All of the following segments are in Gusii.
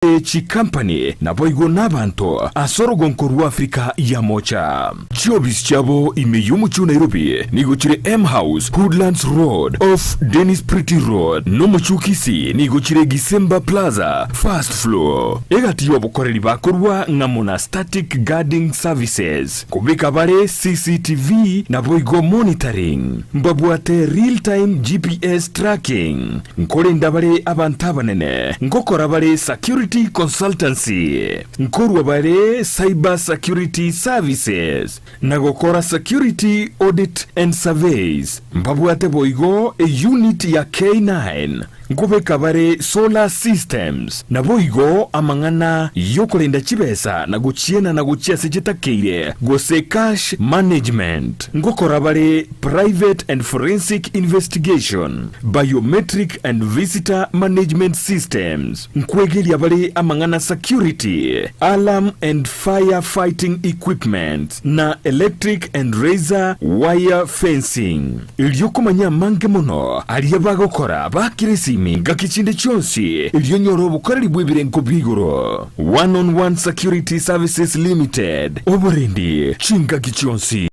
Chikampani naboigo nabanto ase orogonko rwa Afrika ya Mocha. Chiofisi chiabo ime y'omochie o Nairobi nigo chire M House, Hoodlands Road, off Dennis Pretty Road, na omochie o Kisii nigo chire Gisemba Plaza, first floor. Egati y'obokoreri bakorwa ng'amo na Static Guarding Services, kobeka bare CCTV naboigo monitoring. Mbabwate real time GPS tracking. Nkorenda bare abanto abanene, ngokora bare security consultancy, nkorua bare cyber security services, na gokora security audit and surveys. Mbabwate boigo eunit ya K9, nkobeka bare solar systems, naboigo amang'ana yokorenda chibesa na gochienana gochia ase chitakeire gose cash management. Ngokora bare Private and forensic investigation, biometric and visitor management systems, nkwegeria bare amang'ana security, alarm and fire fighting equipment, na electric and razor wire fencing. Erio komanya amange mono aria bagokora bakire esimi ngaki chinde chionsi erio onyore obokoreri bw'ebirengo bia igoro. One on One Security Services Limited, oborendi chingaki chionsi.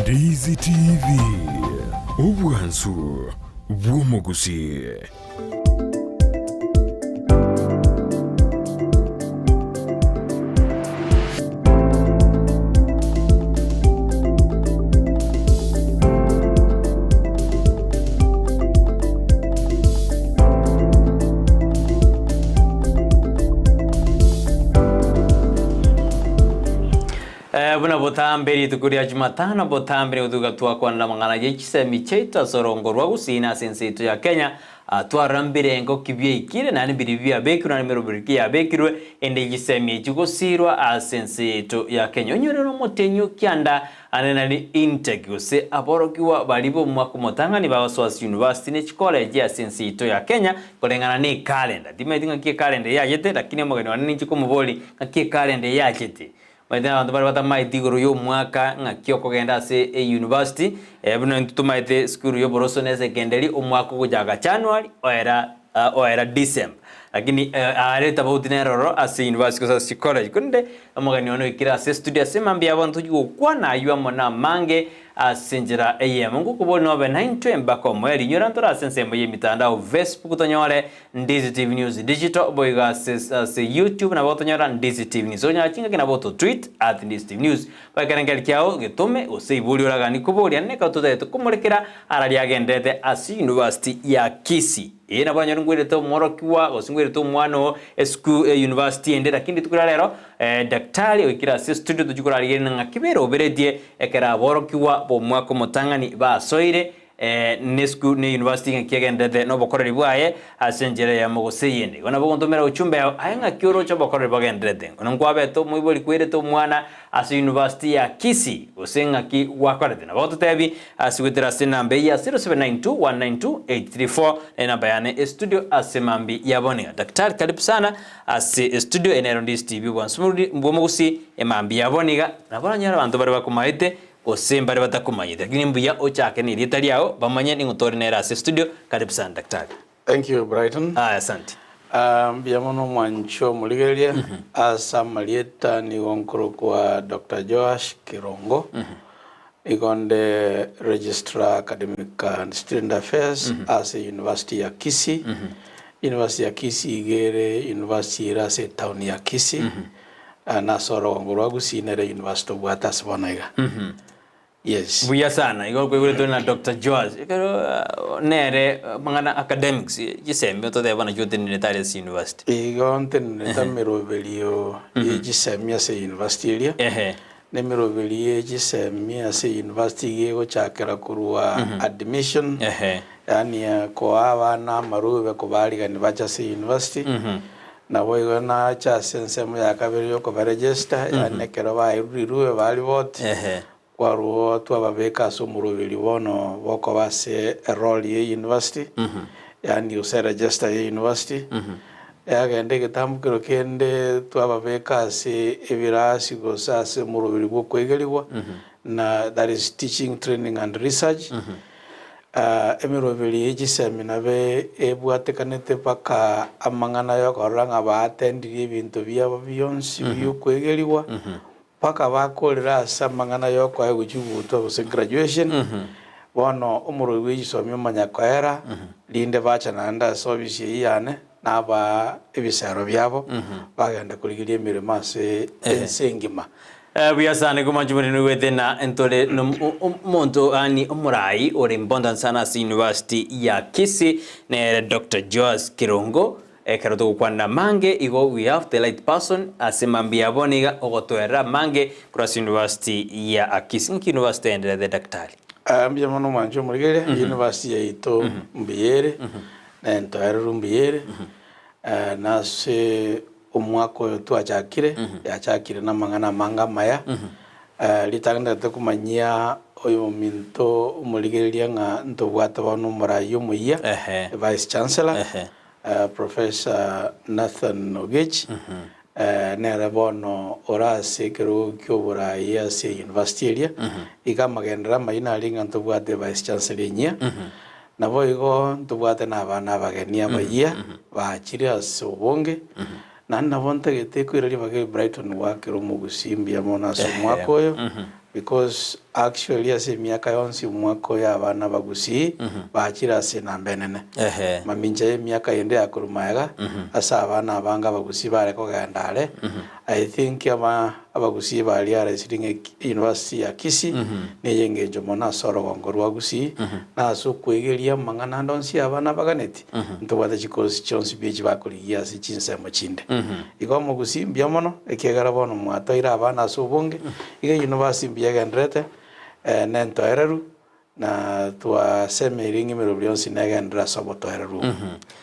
Ndizi TV, obwansu bw'omogusii. Buna botambe rituko ria Jumatano botambe nigo toiga twakwanera amang'ana ye chisemi chiaito ase orongo rwa Gusii na ase ense yaito ya Kenya. Twarora mbirengo ki biaikire naende mbiri biabekirwe naende emeroberi ki yabekirwe ende chisemi echi gosirwa ase ense yaito ya Kenya. Onyore nomotenyi o kianda Ande nari intake gose aborokigwa baria b'omwaka omotang'ani bagosoa ase university ne chikoleji ase ense yaito ya Kenya koreng'ana ne ekalenda. Timanyeti ng'aki ekalenda eye yachete lakini omogeni one ninche komoboria ng'aki ekalenda eye yachete. Omanyete abanto bare batamaeti igoro y'omwaka ng'aki okogenda ase euniversity buna intwe tomaete esukuru y'oboroso na esekenderi omwaka ogochaka January oera oera December. Lakini aare tofauti nere ororo ase university gose ase chicollege. Korende omogeni one oikire ase estudio ase mambia yabo ntochie gokwana aywo amo namange ase enchera eyemo. Ngokoboria nobe naintwe mpaka omoerio. Inyora ntore ase ensemo y'emitandao Facebook tonyore Ndizi TV News Digital boigo ase ase YouTube nabo otonyora Ndizi TV News. Onyora chingaki nabo oto tweet at Ndizi TV News. Baka ekerengerio kiao getome gose iboria oraganie koboria neka totagete komorekera araria agenderete ase university ya Kisii. Ee, nabo oranyore ngwerete omworokigwa, gose ngwerete omwana oo esukuru eyunivasiti ende, lakini rituko ria rero daktari oikire ase estudio tochia korarigereria ng'aki beroberetie ekero aborokigwa b'omwaka omotang'ani basoire nesukuru ne eyunivasiti ng'aki egenderete nobokoreri bwaye ase enchera eyemo gose eyende. Igo nabo ogontomera ujumbe yao aye ng'aki oroche obokoreri bogenderete. Onye nkwabete omoibori kwerete omwana ase University ya Kisii gose ng'aki gwakorete. Nabo ototebi ase goetera ase enamba eye ya 0792192834 na enamba yane estudio ase mambi ya bono iga. Daktari karibu sana ase estudio eye nero Ndisi TV obwansu bw'omogusii emambi ya bono iga. Nabo oranyore abanto bare bakomaete gose mbare batakomanyete lakini mbuya ochake na erieta riao bamanye ning'o tore nere ase estudio. Karibu sana daktari. Thank you Brighton. Aye asante. Mbuya mono omwanchi omorigereria ase amarieta nigo nkorokwa Doctor Joash Kirongo, nigo nde Registrar Academic and Student Affairs ase University ya Kisii. University ya Kisii iga ere university ere ase etown ya Kisii, na ase orogongo rwa Gusii nere university tobwate ase bono iga. Yes. Buya sana igo kwaigure tore na Doctor Joash ekero nere amang'ana academics chisemi ototebe bono chiotenerete aria ase university. Igo ntenerete emeroberio ye chisemi ase university eria, Ehe. na emeroberio ye chisemi ase university iga egochakera korwa admission, Ehe. yaani koa abana amarube kobarigani bache ase university, naboigo nacha ase ensemo ya kabere ya okobaregister, yaani ekero baerure rirube bariboti, Ehe. Kwarwo twababeka ase omoroberi bono bokoba ase eroll ye university, yaani gose eregister ye university, yagenda egetambukero kende twababeka ase ebirasi gose ase omoroberi bwa okoegerigwa, na that is teaching, training and research. Emeroberi ye chisemi nabo ebwatekanete mpaka amang'ana y'okorora ng'a baatendirie ebinto biabo bionsi bi'okwegerigwa, mpaka bakorera ase amang'ana y'okoegwa chigutwa gose graduation. Bono omorweri bwe chisomi omanya koera, rinde bacha naende ase ofisi eyio yane, nabaa ebisero biabo, bagenda korigeria emeremo ase ense engima. Buya sana nigo manche more noigwete na ntore omonto yaani omorai ore important sana ase university ya Kisii nere Doctor Joas Kirongo ekero togokwanera amange igo we have the right person ase mambia abo niga ogotoerera amange korwa ase university ya Kisii. Nki university enderete daktari? Mbuya mono omwanche omorigereria, university yaito mbuya ere, na entoereru mbuya ere, nase Omwaka oyo twachakire, yachakire namang'ana amange amaya. Ritang'ani ntagete komanyia oyominto omorigereria ng'a ntobwate bono omoraia omoyia, Vice Chancellor, Professor Nathan Ogechi, nere bono ore ase ekerogo ki'oboraai ase university eria. Iga amagenderero amayia nare ng'a ntobwate Vice Chancellor enyia. Naboigo ntobwate nabana abageni abayia baachire ase obonge, naende nabo ntagete koira ribaga eri Brighton goakera omogusii mbuya mono ase omwaka oyo, because actually ase emiaka yonsi omwaka oyo abana abagusii baachire ase enamba enene. Mamincha y'emiaka yende ya korwa magega, ase abana abange abagusii bare kogenda are, I think aba abagusii ba realised ng'a university ya Kisii neye engencho mono ase orogongo rwa Gusii na ase okwegeria amang'ana ande onsi abana baganeti ntobwate chikosi chionsi pi echi bakorigia ase chinsemo chinde. Igo omogusii mbuya mono ekiagera bono mwatoire abana ase obonge iga university mbuya egendererete nentoereru Na twasemeire ng'a emeroberi yonsi negenderere ase obotoereru obo.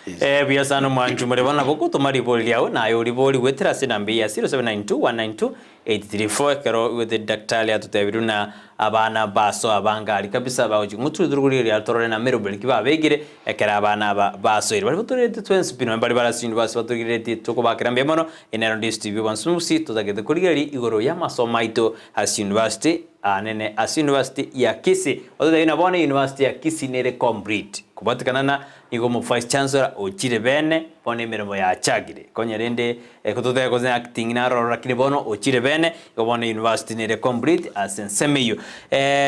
Yes. Eh, buya sana omwanchi more bono nabo ogotoma ribori riao naye oribori goetera ase enamba eye ya 0792192834 ekero oigwete daktari atotebirie buna abana basoa abange aria kabisa bagochia ng'o tore korigereria torore na meroberi ki babekire ekero abana aba basoire baria batorerete twensi pi nonye baria bare ase university batorigereretie tokobakera mbuya mono ere nero Dstv obonsi totagete korigereria igoro y'amasomo aito ase university Aanene ase University ya Kisii. Ototebie na bono University ya Kisii nere complete. Kobwatekana na nigo omo Vice Chancellor ochire bene, bono emeremo yachakire. Konya rende totebe gose acting naroro lakini bono ochire bene, igo bono University nere complete ase ensemo eyio.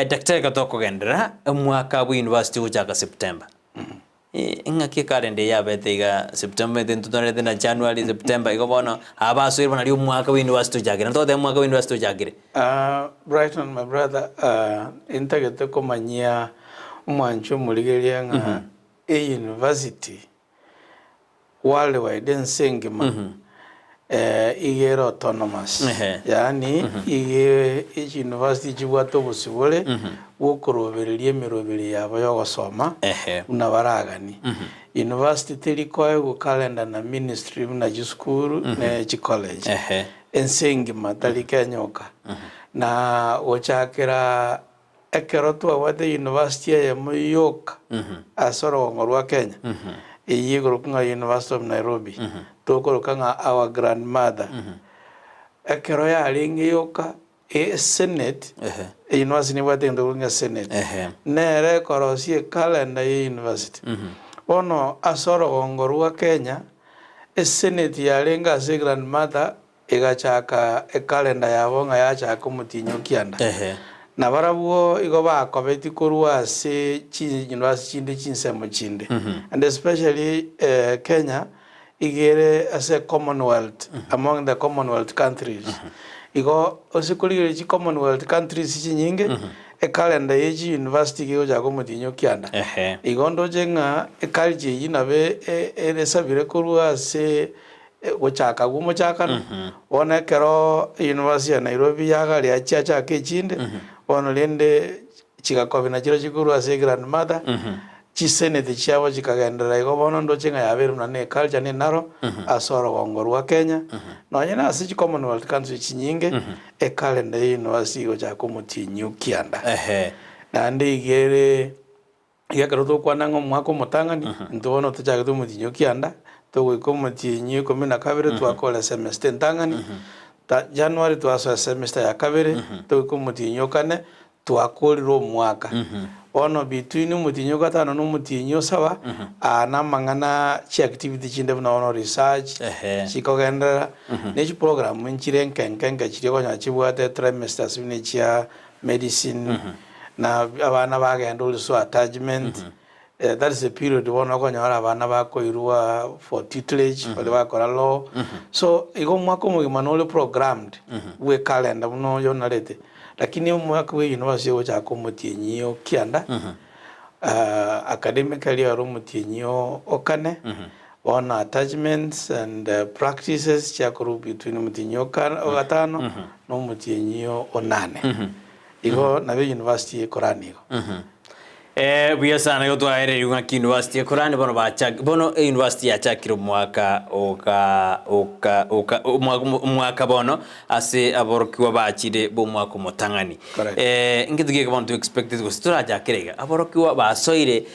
Daktari ekero tokogenderera, omwaka bwe University ogochaka September. Engaki ekarenda eye yabete iga September omanyete ntotonerete na January, September, igo bono aba basoire bono nario omwaka bwa university ochakire, nabo togoteba omwaka bwa university ochakire. Brighton my brother, intagete komanyia omwanchi omorigereria ng'a e-university worldwide ense engima iga ere autonomous, yaani iga echiuniversity chibwate obosibore bwokorobereria emeroberi yabo yogosoma buna baraganie. University teri koegwa calendar na ministry buna chisukuru ne chicollege, ense engima tari Kenya oka. Na gochakera Ekero twabwate university eyemo yoka ase orogongo rwa Kenya, eyio ekorokwa ng'a University of Nairobi, tokoroka ng'a our grandmother. Ekero yarenge yoka, esenate, university nebwate egento ekorokwa ng'a esenate, nere ekorosia ecalendar ya university. Bono ase orogongo rwa Kenya, esenate yarenge ase egrandmother Egachaka ekalenda yabo ng'a yachaka omotienyi o kianda. Na barabwo igo bakobetie korwa ase chiuniversity chinde chinsemo chinde. And especially Kenya iga ere ase commonwealth, among the commonwealth countries. Igo ase korigereria chi commonwealth countries chinyinge, ekalenda ye chiuniversity iga egochaka omotienyi o kianda. Igo ndoche ng'a eculture eyio nabo eresabire korwa ase Gochaka agwo omochakano, bono ekero University ya Nairobi yagaria chiachaka echinde, bono rende chigakobi nachio chikorwa ase egrandmother, chisenate chiabo chikagenderera igo bono ndoche ng'a yabeire buna ne eculture ne enaro ase orogongo rwa Kenya, nonye na ase chicommonwealth country chinyinge, ecalendar ya university egochaka omotienyi o kianda. Naende iga ere. Iga ekero togokwana ng'a omwaka omotang'ani, intwe bono tochagete omotienyi o kianda, togoika omotienyi o ikomi na kabere twakora esemester entang'ani, ta January twasoa esemester ya kabere, togoika omotienyi o kane, Twakorire omwaka. Bono between omotienyi o gatano na omotienyi o saba, aa namang'ana chiactivity chinde buna bono research, chikogenderera, ne chiprogram nchire nke nke nke chiria okonyora chibwate trimesters buna echia medicine, na abana bagenda also attachment, That is a period bono okonyora abana bakoirwa for tutelage baria bakora law. So igo omwaka omogima nore programmed bwe calendar buna oyo onarete. Lakini omwaka bwe university ogochaka omotienyi o kianda, academically ore omotienyi o kane, bono attachments and practices chiakorwa between omotienyi o gatano na omotienyi o nane. Igo nabo university ekorani igo. Eh, buya sana igo twaereirwe ng'aki university ekorani bono bachak bono e university yachakire omwaka oka oka oka omwaka omwaka bono ase aborokigwa bachire ba omwaka omotang'ani. Correct. Eh, ngeto ki eke bono to expected gose torachakere iga, aborokigwa basoire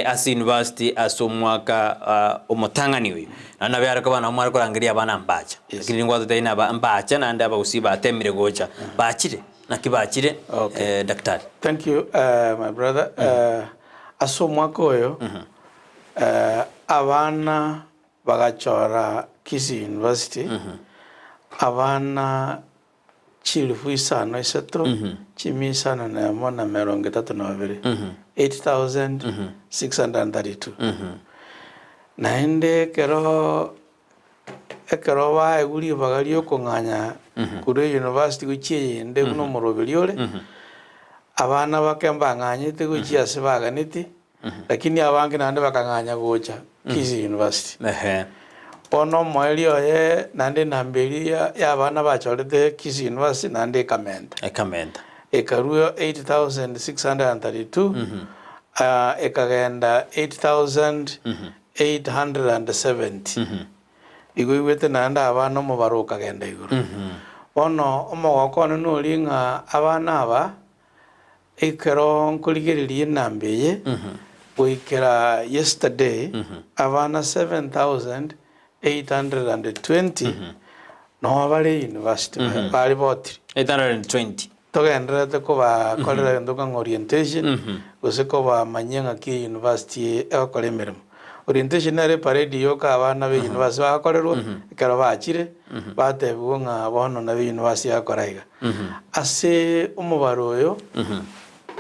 ase university ase omwaka omotang'ani oyo, naende nabo yare koba nabo mware korangeria abana mbacha, Yes. lakini nigo gwatotebia ng'a mbacha naende abagusii batemire gocha, bachire. Naki bachire Okay. eh, daktari. Thank you my brother. Ase omwaka oyo abana bagachora Kisii University abana chilifu isano isato chimia isano na emo na emerongo etato na babere, 8632. Naende ekero Ekero baegwa ribaga ri'okong'anya korwa eyunivasiti gochia eyende buna omoroberi ore, abana bake mbang'anyete gochia ase baganeti, lakini abange naende bakang'anya gocha Kisii University. Bono omoerio oye naende enamba eria ya abana bachorete Kisii University naende ekamenta. Ekamenta. Ekarua 8632, ekagenda 8000. 870. Igo oigwete naende abana omobaro okagenda igoro. Bono omogoko one noria ng'a abana aba, ekero nkorigereria enamba eye, goikera yesterday, abana 7820 noo bare university bare botiri. 820. Togendererete kobakorera egento ng'a orientation, gose kobamanyia ng'aki eyunivasiti eye egokora emeremo. Orientation nere eparade yoka abana be university bagokorerwa, ekero bachire, batebiwa ng'a bono nabo eyunivasiti egokora iga. Ase omobaro oyo,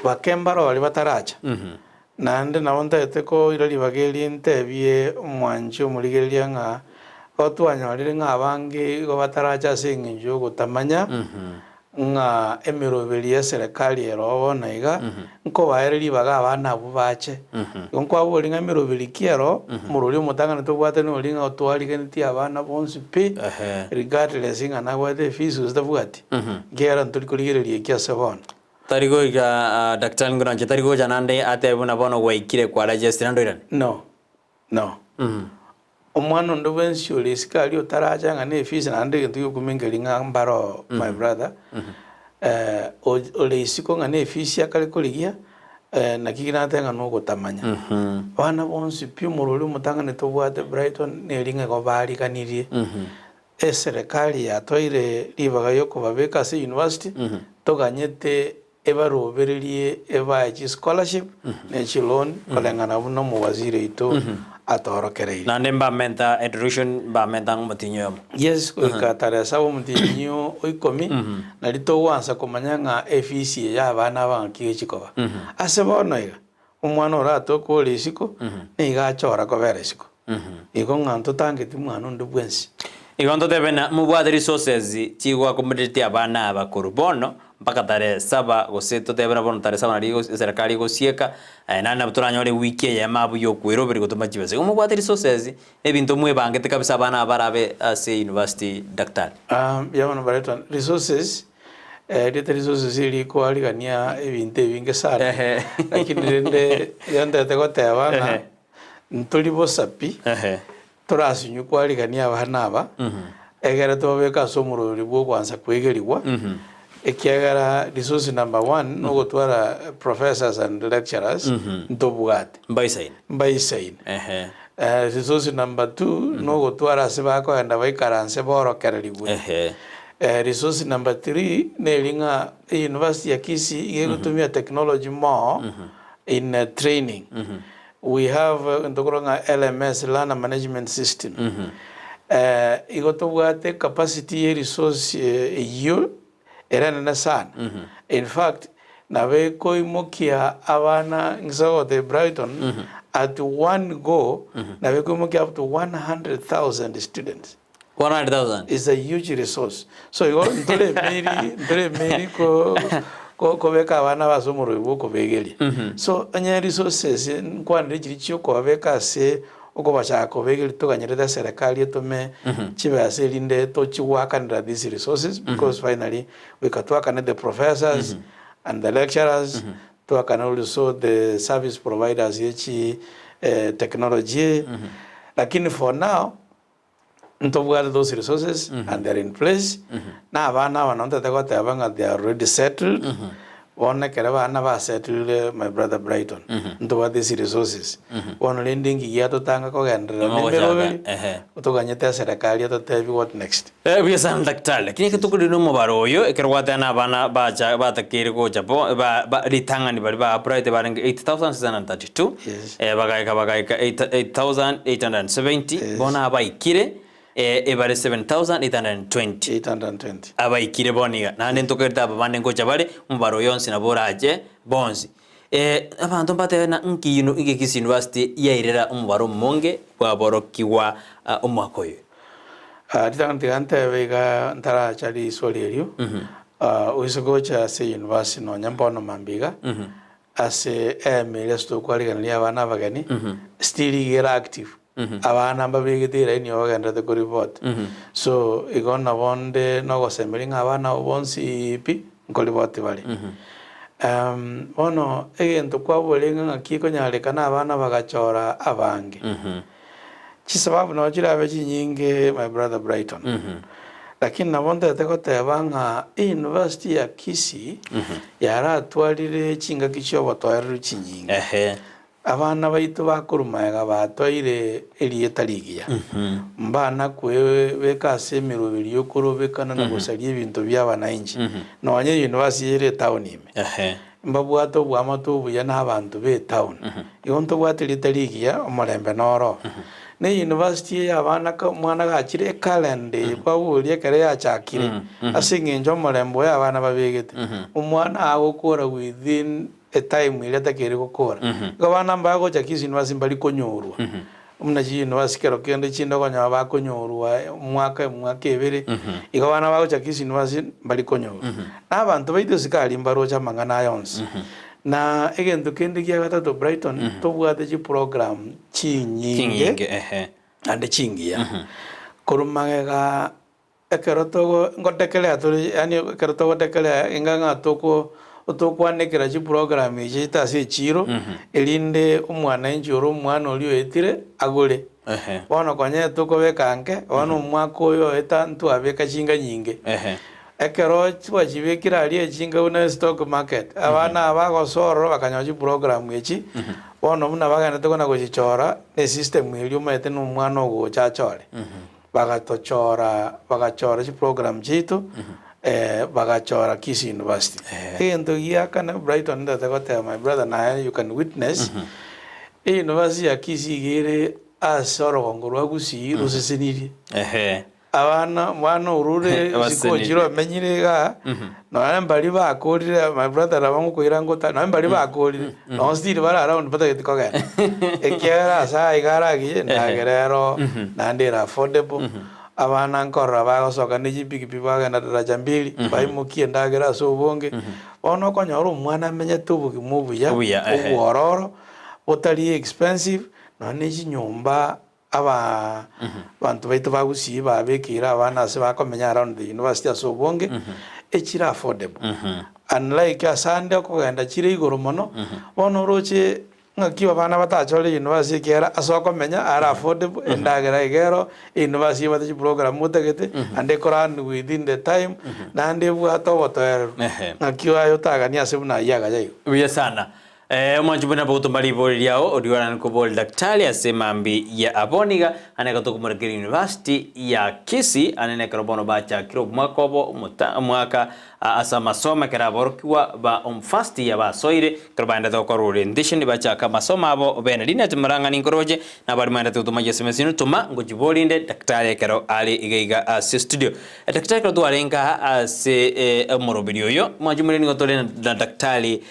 bake mbarori bataracha, naende nabo ntagete koira ribaga eri ntebie omwanchi omorigereria ng'a, igo twanyorire ng'a abange igo bataracha ase eng'encho ya ogotamanya, ng'a emeroberi y'eserekari ere oo bono iga, nkobaere ribaga abana abwo bache. Igo nkwaboria ng'a emeroberi ki ere oo, omorwori omotang'ani tobwate noria ng'a otwarigenetie abana bonsi pi, regardless ng'a nabwate efees gose tabwati, ekiagera ntori korigereria ekio ase bono. Tari goika daktari ng'ina inche tari gocha naende atebe buna bono gwaikire kwa register naende oirane. No, no. Omwana onde bwensi ore isiko aria otarache ng'a ne efees naende egento giokominkeria ng'a mbaro my brother, ore isiko ng'a ne efees akare korigia, naki natebe ng'a nogotamanya. Abana bonsi pi omorwori omotang'ani tobwate Brighton neri ng'a igo bariganirie, eserekari yatoeire ribaga riokobabeka ase university, toganyete Ebarobererie ebae chischolarship ne chiloan koreng'ana buna omowaziri oito atorokereirie. Naende mbamenta education mbamenta ng'a omotienyi oyomo. Yes, goika tarehe saba omotienyi o ikomi, nario togwansa komanya ng'a efees eye ya abana aba ng'aki egochi koba. Ase bono iga, omwana oratoke ore isiko, nigo achora kobera isiko. Igo ng'a ntotangeti mwana onde bwensi. Igo ntotebe ng'a mobwate resources chigo accommodate abana aba korwa bono mpaka tarehe saba gose totebe buna bono tarehe saba nario eserekari egosieka naende nabo toranyore ewiki eyemo abwo ya okweroberia gotoma chibesa. Igo mobwate resources ebinto mwebangete kabisa abana aba barabe ase university daktari. Mbuya mono Barton. Resources, erieta resources erikoarigania ebinto ebinge sana, lakini rende ekero ntagete goteba ng'a Ntori bosa pi, torasinywe kwarigania abana aba, egere tobabeke ase omoroberi bw'ogwansa kwegerigwa, ekiagera resource number one nogotwara professors and lecturers ntobwate. Mbaisaine. Mbaisaine. Resource number two nogotwara ase bakoenda baikaranse borokererigwe. Resource number 3 neri ng'a e-university ya Kisii iga egotumia technology more in training. We have egento korwa ng'a LMS, Learner Management System. Igo tobwate capacity ye resource eyio ere enene sana. In fact, nabo ekoimokia abana inse gotebia Brighton, at one go, nabo ekoimokia up to 100,000 students. 100,000. Is a huge resource. So igo ntoremiri ntoremiri ko ko kobeka abana aba ase omorweri bwa okobegeria. So onye resources nkwanire chiria chia okobabeka ase okobachaka kobegeria toganyerete eserekari etome chibesa erinde tochigoakanera these resources because finally goika twakane the professors and the lecturers, twakane also the service providers ye chi technology eye. Lakini for now, Ntobwate those resources and they are in place, na abana aba nabo ntete goteba ng'a they are already settled, bono ekero abana basettled my brother Brighton, ntobwate ase resources. Bono rende inki giatotanga kogenderera na emeroberi, Ehe. toganyete eserekari etotebie what next. Eh, buya sana daktari, lakini ekero tokorina omobaro oyo, ekero gwateba na abana bacha batakeire gocha bo, ba ba ritang'ani baria ba applyete barenge 8632, Yes. eh, bagaika bagaika 8870, Yes. bono abaikire eh, ebare 7820. 820. Abaikire bono iga, naende ntokerete aba bande ngocha bare, omobaro oyo onsi nabo orache bonsi. Eh, abanto mbatebe ng'a nki ino Kisii University yairera omobaro omonge bw'aborokigwa ah, omwaka oyo. Ritang'ani tiga ntebe iga ntaracha riswali erio, oise gocha ase university nonya mbono mambia iga, ase eme eria ase tokwarigereria abana abageni, still iga ere active, abana mbabegete eraini bagendererete koripot. So igo nabo nde nogosemeria ng'a abana abwo bonsi pi, nkoripoti bare. Bono egento kwaborenge ng'aki ekonyarekana abana bagachora abange. Chisababu nabo chirabe chinyinge my brother Brighton, lakini nabo ntagete goteba ng'a euniversity ya Kisii yaratwarire chingaki chiobotoereru chinyinge. Ehe. Abana baito bakorwa magega batoire erieta rigiya, mbana kwebeka ase emeroberi yokorobekana na gosaria ebinto bia abanainchi, nonya euniversity ere etown ime. Ehe. Mbabwate oboamate obuya n'abanto b'etown. Igo ntobwate rieta rigiya, omorembe noro. Na eyunivasiti eye abana ka omwana gachire ekalenda eye kwaboria ekero yachakire, ase eng'encho omorembe oyo abana babegete, omwana agokora within etime eria atakeire gokora. Igo abana mbagocha Kisii University mbari konyorwa. Buna chiyunivasiti kero kende chinde okonyora bakonyorwa omwaka emwaka ebere, igo abana bagocha Kisii University mbari konyorwa. Na abanto baito isiko aria mbaroche amang'ana aya onsi. Na egento kende kia gatato Brighton, tobwate chiprogram chinyinge Chinyinge, ehe. naende chingiya. Korwa magega Ekero togo ngodekelea tore yaani ekero togodekelea enga ng'a toko tokwanekera chiprogram echi chiaito ase echiro, erinde omwananchi ore omwana oria oetire agore. Ehe. Bono konya tokobeka nke, bono omwaka oyo oeta ntwabeka chinga nyinge. Ehe. Ekero twachibekire aria echinga buna estock market, abana aba bagosoa ororo bakanyora chiprogram echi, bono buna bagenderete kona gochichora, na esystem eria omanyete na omwana ogocha achore. Bagatochora, bagachora chiprogram chiaito, bagachora Kisii University. Egento gia kane Brighton ntagete goteba my brother naye you can witness, euniversity ya Kisii iga ere ase orogongo rwa Gusii rosesenirie. Abana, omwana orure isiko ochire omenyire igaa, nonya mbaria bakorire my brother nabo ngokoira ngota, nonya mbaria bakorire, nonye still bare around batageti kogenda. Ekiagera ase aya iga aragiye, endagera ero, naende ere affordable, abana nkorora bagosoka ne chipikipiki bagenda daraja mbili, baimokie endagera ase obonge, bono okonyora omwana amenyete obogima obuya, Obuya, ehe. obwororo, botari expensive, nonya ne chinyomba Aba abanto baito ba Gusii babekeire abana ase bakomenya around the university ase obonge, echire affordable. Unlike ase ande okogenda chire igoro mono, bono oroche ng'aki abana batachore university ekiagera ase okomenya are affordable, endagera iga ero, university ebwate chiprogram otagete, naende ekorun within the time, naende ebwate obotoereru. Ehe. Ng'aki aye otaganie ase buna ayio agaya igo. Buya sana. Eh, omwanchi buna bogotoma ribori riao oriorane kobori daktari ase mambi ya aboniga ane gatokomorekera University ya Kisii ane nekero bono bachakire omwaka obo omota omwaka ase amasomo ekero aborokigwa ba om first year basoire ekero baendete gokora orientation bachaka amasomo abo bene Linet Murang'ani nkoroche nabari moendete gotoma chiesms ino toma ngochiborinde daktari ekero are iga iga ase studio. Daktari ekero twarenge aa ase omoroberi oyo mwanchi more nigo tore na daktari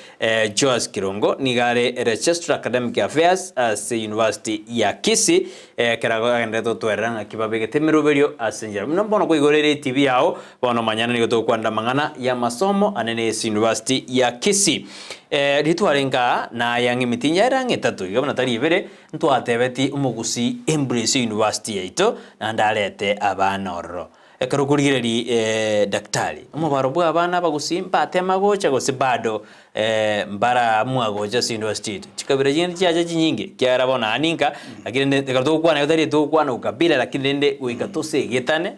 Joas Kirongo nigo are Registrar Academic Affairs ase University ya Kisii ekero agenderete gotwerera ng'aki babegete emeroberio ase enchera. Buna bono kwaigorere etibi yao bono manyana nigo togokwanera amang'ana y'amasomo anene ase University ya Kisii. Riria twarenge aa naye ang'e emitinyi yaye ere ang'e etato iga buna tari ibere ntwatebeti omogusii embrace university yaito naende arete abana ororo. Ekero okorigereria daktari, omobaro bwa abana abagusii mbatema gocha gose bado mbaraamua gocha ase university yaito. Chikabira chinde chiacha chinyinge ekiagera bono aa ninka, lakini rende ekero togokwana igo tari togokwana ukabila lakini rende goika tosegetane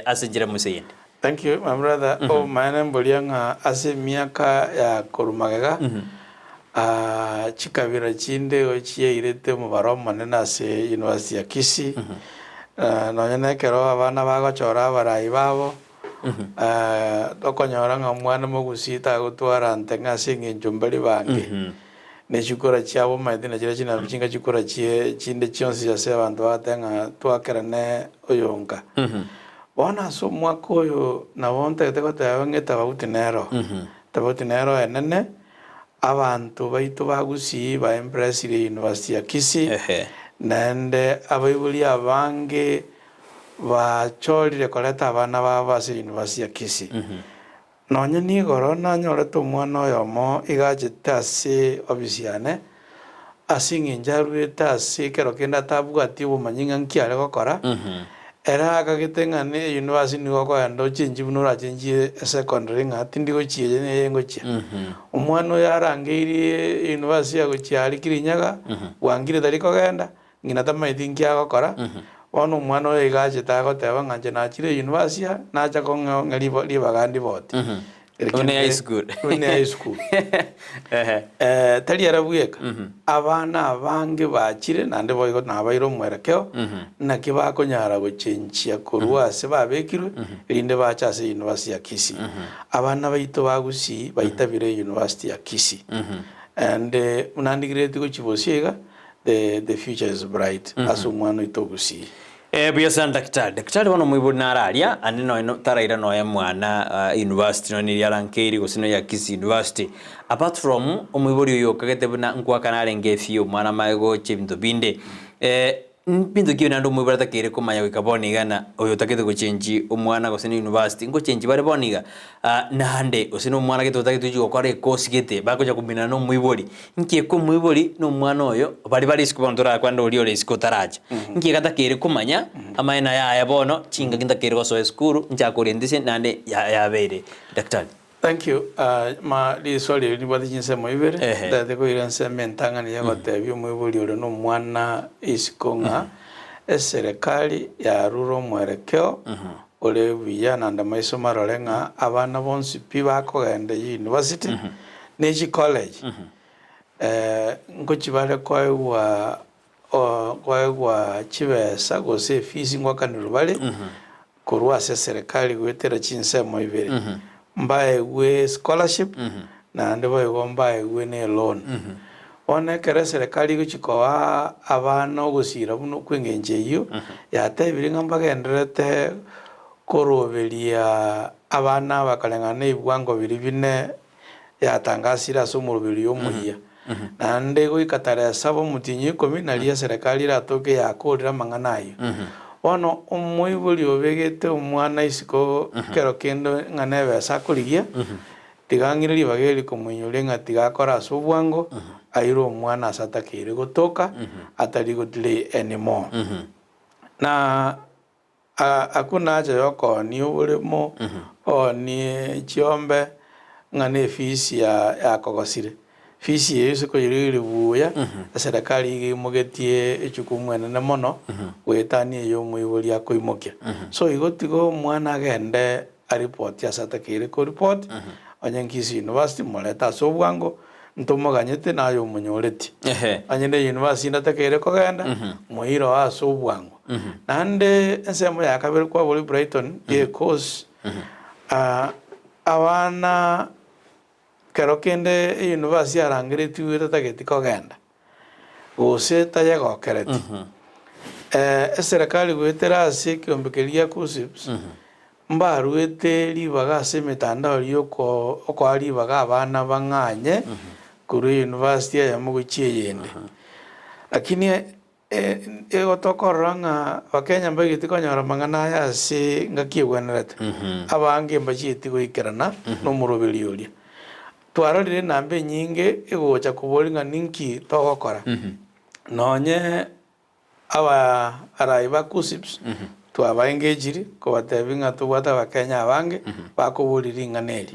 ase enchera emo gose eyende. Thank you my brother, obomaene mboria ng'a ase emiaka ya korwa magega, chikabira chinde igo chiairete omobaro omonene ase university ya Kisii, nonya na ekero abana bagochora abarai babo, tokonyora ng'a omwana omogusii tagotwara nteng'e ase eng'encho mbari bange, ne chikura chiabo omanyete nachiria chinamba chinga chikura chie chinde chionsi ase abanto bagoteba ng'a twakerane oyonka. Bono ase omwaka oyo nabo ntagete goteba ng'a etabauti nero, etabauti nero enene, abanto baito ba Gusii ba empressire University ya Kisii, naende abaibori abange bachorire koreta abana babo ase University ya Kisii. Nonye nigoro nanyorete omwana oyomo iga achete ase ofisi yane, ase eng'encho aruete ase ekero kende atabwati obomanyi ng'a nki are gokora, ere akagete ng'a ne university nigo okogenda ochenchie buna orachenchie esecondary ng'a tindi gochia eye neye ngochia. Omwana oyo arangeirie university agochia aria Kirinyaga, bwangire tari kogenda, ng'ina tamanyeti nki agokora, bono omwana oyo iga achete agoteba ng'a inche nachire university aa, nacha kong'e ng'a ribo ribaga ndiboti. Buna ya high school. Buna ya high school. Ehe. Tari ere bweka, abana abange bachire naende boigo nabaire omwerekeo, naki bakonyara gochenchia korwa ase babekirwe, erinde bache ase university ya Kisii. Abana baito ba Gusii baitabire university ya Kisii. And buna ndigereretie gochia bosio iga, the the future is bright ase omwana oito Gusii. Eh, buya sana daktari. Daktari bono omoibori nare aria, ande nonya no taraira nonya mwana ah, university nonya neria Arankeiri gose nonya ya Kisii University. Apart from omoibori oyo okagete buna nkoakana arenge efee omwana amaye gocha ebinto binde. Eh, mbinto ki naende omoibori atakeire komanya goika bono iga na oyo otagete gochengi omwana gose ne university, ngochengi bare bono iga? Ah, naende gose na omwana gete otagete gochia gokora ekosi gete, bagocha kominana na omoibori, Inki eke omoibori na omwana oyo baria bare isiko bono torakwane oria ore isiko otaracha, inki egatakeire komanya amaene aya aya bono chingaki ntakeire gosoa esukuru nchake orientation naende ya yabeire daktari. Thank you ma riswali eri ribwate chinsemo ibere, Ehe. ntagete koira ensemo entang'ani ya gotebia omoibori ore na omwana isiko ng'a eserekari yarure omwerekeo ore buya naende maiso marore ng'a abana bonsi pi bakogenda university ne chicollege ngochia bare koegwa koegwa chibesa gose efees ngoakanirwe bare korwa ase eserekari goetera chinsemo ibere, mbaegwe scholarship naende boigo mbaegwe ne eloan. Bono ekero eserekari egochia koa abana ogosira buna okwa engencho eyio, yatebire ng'a mbagendererete koroberia abana aba koreng'ana na ebibwango biria bine yatangasire ase omoroberio omoyia. Naende goika tarehe saba omotienyi o ikomi nario eserekari eratoke yakorire amang'ana ayio. Bono omoibori obegete omwana isiko ekero kende ng'a nebesa akorigia, tiga ang'ire ribaga eri komoinyoria ng'a tiga akore ase obwango, aire omwana ase atakeire gotoka, atari go delay anymore. Na Akwo nache yokoonia oboremo, oonie chiombe, ng'a nefisi yakogosire. Fisi eyio ase koyerigereria buya, eserekari iga eimogetie echukumu enene mono, goetania eye omoibori akoimokia. So igo tiga omwana agende aripoti ase atakeire koripoti, onye Kisii University morete ase obwango. Ntomoganyete naye omonyoreti. Onye ne university ndatekeire kogenda, moire oo ase obwango. Naende ensemo ya kabere kwabori Brighton ye course, abana kero kende university yarangeretigwe tatageti kogenda, gose tayegokereti. Eserekari goetera ase ekeombe keria gia KUCCPS, Mbaruete ribaga ase emetandao y'okoa ribaga abana bang'anye korwa eyunivasiti eyemo gochia eyende. Lakini igo tokorora ng'a abakenya mbaigeti konyora amang'ana aya ase engaki egwenerete, abange mbachieti goikerana nomoroberio oria. Twarorire enamba enyinge egocha koboria ng'a ninki togokora, nonye Abarai ba KUCCPS twabaengagiri kobatebia ng'a tobwate abakenya abange bakoboria ring'ana eri.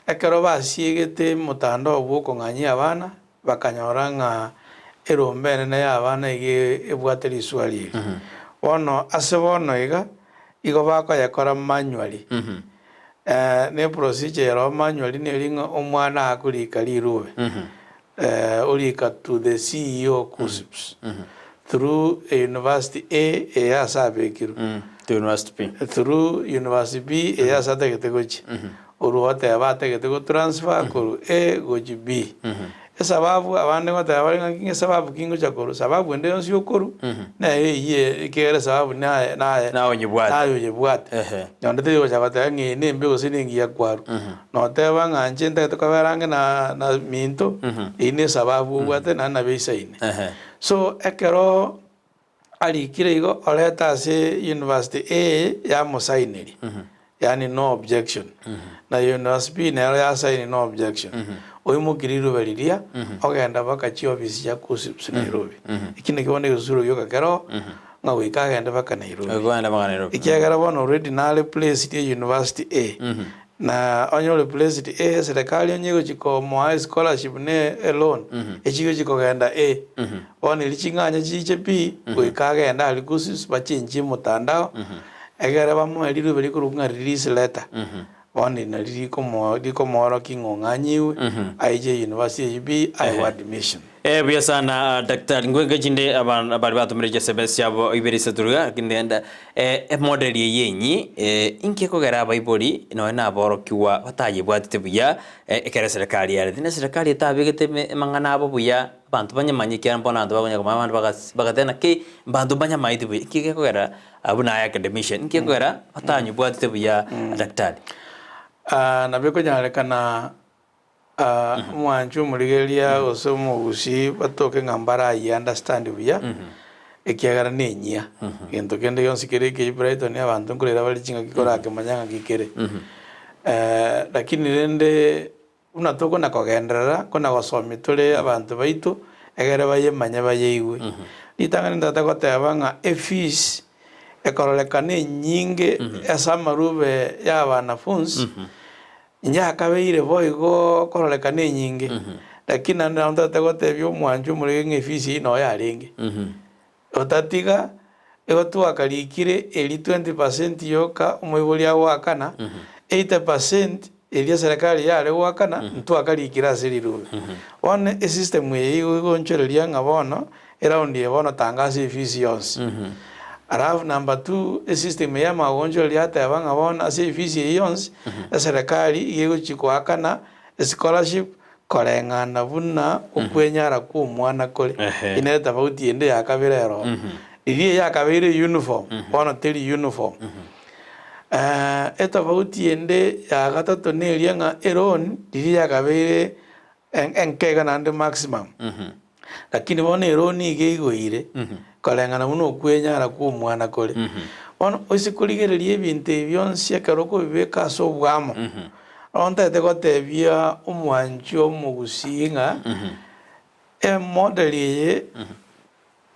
Ekero basiegete omotandao bw'okong'anyia abana, bakanyora ng'a erombe enene y'abana iga ebwate riswari eri. Bono ase bono iga, igo bakoyekora manually. Ne procedure ero manually neri ng'a omwana akorika rirube. Orika to the CEO KUCCPS through a university A eye ase abekirwe To university B. through university B eye ase atagete gochia orwo oteba atagete go transfer korwa A gochia B esababu abande ngoteba bare ng'a esababu ki ngocha korwa sababu ende yonsi okorwa nere eyie ekiagera esababu naye naye Naye onyebwate. naye oyebwate Ehe. Onde tari gocha goteba ng'a eye nembe gose nengiya kwarwa. Noteba ng'a inche ntagete kobera ang'e na na minto, eyio ne esababu obwate naende nabo eisaine. So ekero arikire igo, orete ase university A yamosaineria, yaani no objection, na university B nero yasaini no objection, oimoki riruba riria, ogenda mpaka chiofisi chia KUCCPS Nairobi. Ekio nakio bono egesusuro gioka keroo, ng'a goika agende mpaka Nairobi. Goika mpaka Nairobi. Ekiagera bono already nare placed e university A, Na onye ore placed A, serikali onye egochi komoa escholarship ne eloan, echigochi kogenda A. Bono erio ching'anya chiche B, goika agende aria KUCCPS bachenchie omotandao, egere bamoe rirube rikorokwa ng'a release letter. Bono eri nario rikomo rikomoorokia ng'a ong'anyiwe, aiche university eyio B, aegwe admission. Eh, buya sana daktari. Ngwenke chinde aba bari batomire chisms chiabo ibere isato iga, lakini rende eh, emodel eye enyi eh, inki ekogera abaibori nonya na aborokigwa batayebwatete buya eh, ekero eserekari yarete. Na eserekari etabegete eme amang'ana abo buya, abanto banyamanye ekiagera mbono abanto bakonya komanya abande bagas bagateba naki mbanto mbanyamaeti buya. Inki gekogera buna aye academician, inki gekogera batanyebwatete buya daktari? Nabo ekonyarekana Omwanchi omorigereria gose omogusii batoke ng'a mbarayie understand buya, ekiagera nenyia. Gento kende gionsi kere ekeyia Brighton abanto nkorera bare chingaki korakemanya ng'aki kere. Lakini rende buna tokona kogenderera kona gosomia tore abanto baito, egere bayemanye bayeigwe. Ritang'ani ntagete goteba ng'a efees ekororekana enyinge ase amarube ya abanafunsi, Inche akabeire boigo kororekana enyinge, lakini naende nabo ntagete gotebia omwanchi omorege ng'a efisi eyio noyo yarenge. Otatiga igo twakarikire eria 20% yoka omoibori agoakana, 80% eria eserekari yare goakana ntwakarikire ase rirube. Bono esystem eye igo egonchoreria ng'a bono Eround eye bono tanga ase efisi yonsi. Alafu number two, esystem eye amagoncho eria ateba ng'a bono ase efisi eye yonsi, eserekari iga egochi goakana escholarship koreng'ana buna okwenyara kwa omwana kore. Ehe. Eye nere tofauti ende ya kabere ero oo. Riria eye yakabeire uniform, bono teri uniform. Etofauti ende ya gatato neria ng'a eloan riria yakabeire enke iga naende maximum. Lakini bono ero nigo eigoire koreng'ana buna okwenyara kw'omwana kore. Bono ase korigereria ebinto ebi bionsi ekero okobibeka ase obwamo, bono ntagete gotebia omwanchi omogusii ng'a emodel eye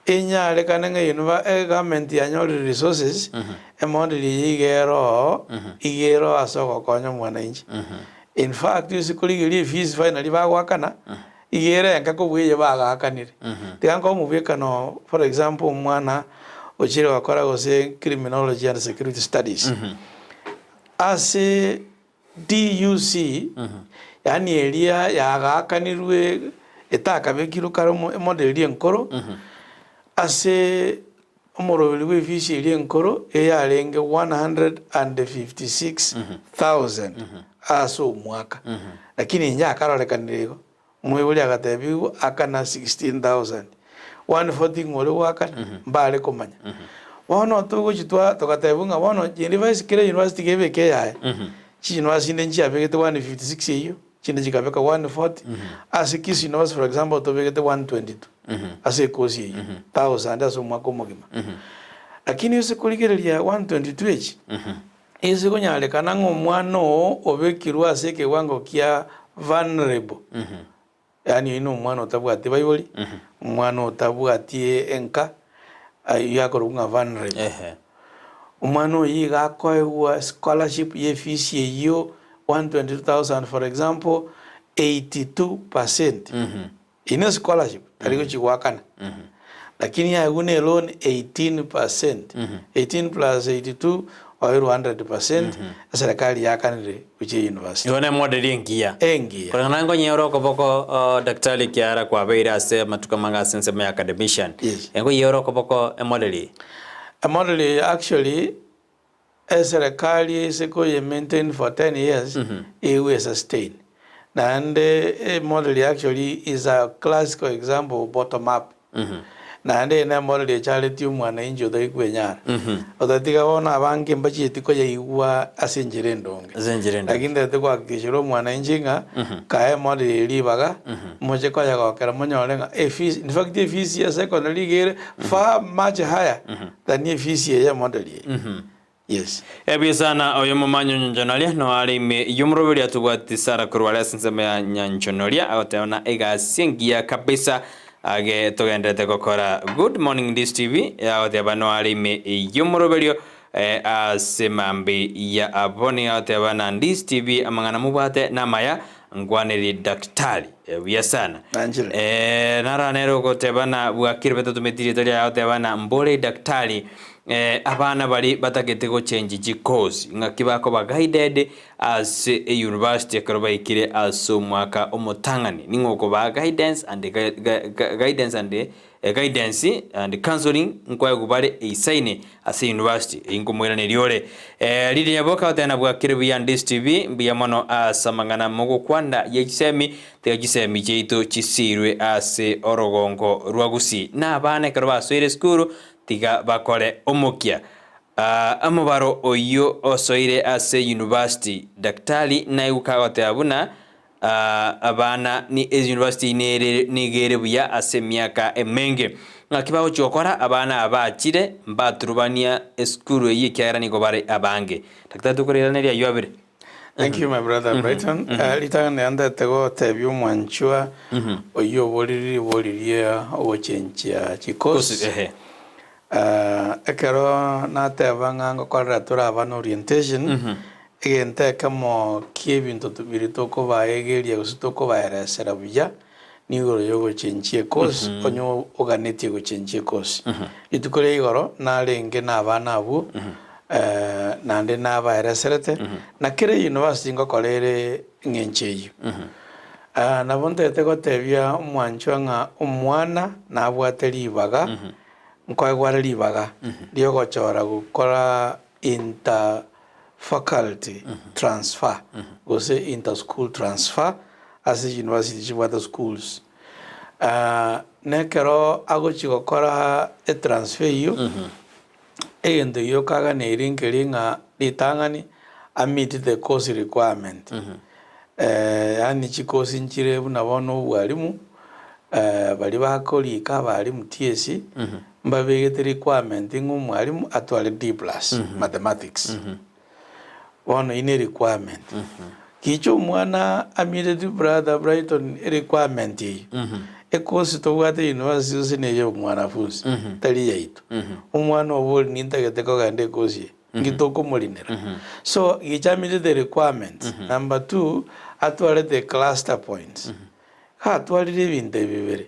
enyarekane ng'a univer egovernment yanyorire resources, emodel eye iga ero oo, iga ero ase ogokonya omwananchi. In fact ase korigereria efees finally bagoakana, iga ere enke kobua eye bagaakanire. Tiga nkoe omobwekano for example omwana ochire gokora gose criminology and security studies, ase. TUC, yaani eria yagaakanirwe etakabekirwe kare omo emodel eria enkoro, ase omoroberi bwa efisi eria enkoro eyarenge 156,000 ase omwaka. Lakini inche akarorekanire igo, omoibori agatebiwa akana 16,000. 140 ng'o ore goakana? Mbare komanya. Bono togochi twa togatebiwa ng'a bono university kera university kebeke eyaye, chiuniversity chinde nchiabegete 156 eyio, chinde chikabeka 140, ase Kisii University for example tobegete 122 ase ekosi eyio, thousand ase omwaka omogima. Lakini ase korigereria 122 echi, ase konyarekana ng'a omwana oo obekirwe ase ekewango kia vulnerable, Yaani oyio nomwana otabwati baibori, omwana otabwati enka, ayio akorokwa ng'a vulnerable. Ehe. Omwana oyio iga akoegwa scholarship ya efees eyio 122,000 for example, 82 percent. Eyio ne scholarship, tari gochia goakana. Lakini yaegwa ne eloan 18 percent, 18 plus 82 oirwe 100 percent, eserekari yakanire gochia university. Igo nemodeli engiya. Engiya. Koreng'ana nkonyora okoboko oh, Daktari Kiara kwabeire ase amatuko amange ase ensemo ya academician. Yes. Enkoyora okoboko emodeli eye. Emodeli eye actually eserekari ase koye maintain for 10 years igwe sustain. Naende emodeli actually is a classical example of bottom up. Naende eye nemodeli echaretie omwananchi otari kwenyara. Otatiga bono abange mbachieti koyaigwa ase enchera endonge. Ase enchera endonge. Lakini ntagete kohakikishera omwananchi ng'a kae emodeli eye ribaga, moche koyegokera monyore ng'a efees, in fact efees ya secondary iga ere far much higher than efees eye y'emodeli eye. Yes. Ebuya sana oyo omomanyi o Nyanchonoria no are ime y'omoroberi atobwati Sarah korwa are ase ensemo ya Nyanchonoria agoteba na egasi engiya kabisa age togenderete gokora. Good morning Ndisi TV agoteba no are ime y'omoroberio eh, ase mambi ya abwo nigo agoteba na Ndisi TV amang'ana mobwate namaya nkwaneri daktari. Buya sana. Nanchire. Eh, nara nere ogoteba na bwakire batatumeti rieta riaye agoteba na mbore daktari eh, abana bari batagete gochenji chikosi ng'aki bakoba guided ase e-university ekero baikire ase omwaka omotang'ani ning'o okobaa guidance and guidance and Guidance and counseling nkoegwa bare eisaine ase university eyio nkomoiraneria ore Lydia Nyaboke agoteba na bwakire buya Ndisi TV mbuya mono ase amang'ana mogokwanda ye chisemi tiga chisemi chiaito chisirwe ase orogongo rwa Gusii na abana ekero basoire esukuru tiga bakore omokia Omobaro oyio osoire ase university Daktari naigwe kagoteba buna Abana ni university nere nigo ere buya ase emiaka emenge. Ng'aki bagochia gokora abana aba bachire mbaturubania esukuru eyio ekiagera nigo bare abange. Daktari tokorairaneria ayio abere. Thank you my brother Brighton. Ritang'ani riria ntagete gotebia omwanchwa oyio oborire ribori ria ogochenchia chikosi. Kosi, ehe. Ekero nateba ng'a ngokorera tore abana orientation, egento ekemo ki'ebinto biria tokobaegeria gose tokobaeresera buya, nigoro yogochenchia ekosi, onye oganetie gochenchia ekosi. Rituko ria igoro narenge na abana abwo, naende nabaereserete, na kera university ngokora ere eng'encho eyio. Nabo ntagete gotebia omwanchwa ng'a omwana nabwate ribaga Nkoegwa are ribaga riogochora gokora inter faculty transfer gose inter school transfer ase chiuniversity chibwate schools. Nekero agochia gokora etransfer eyio, egento gioka aganeiri nkeri ng'a ritang'ani ameet the course requirement. Yaani chikosi nchire buna bono obwalimu, baria bakorika abalimu TSC, mbabegete requirement ng'a omwalimu atware D plus mathematics. Bono eyio ne requirement. Gicha omwana ameeteti brother Brighton erequirement eyio, ekosi tobwate university gose neye omwanafunzi, tari yaito. Omwana oboria nintagete kogenda ekosi eye. Inki tokomorinera? So gicha amite the requirements. Number two, atware the cluster points. Gatwarire ebinto ebi bibere,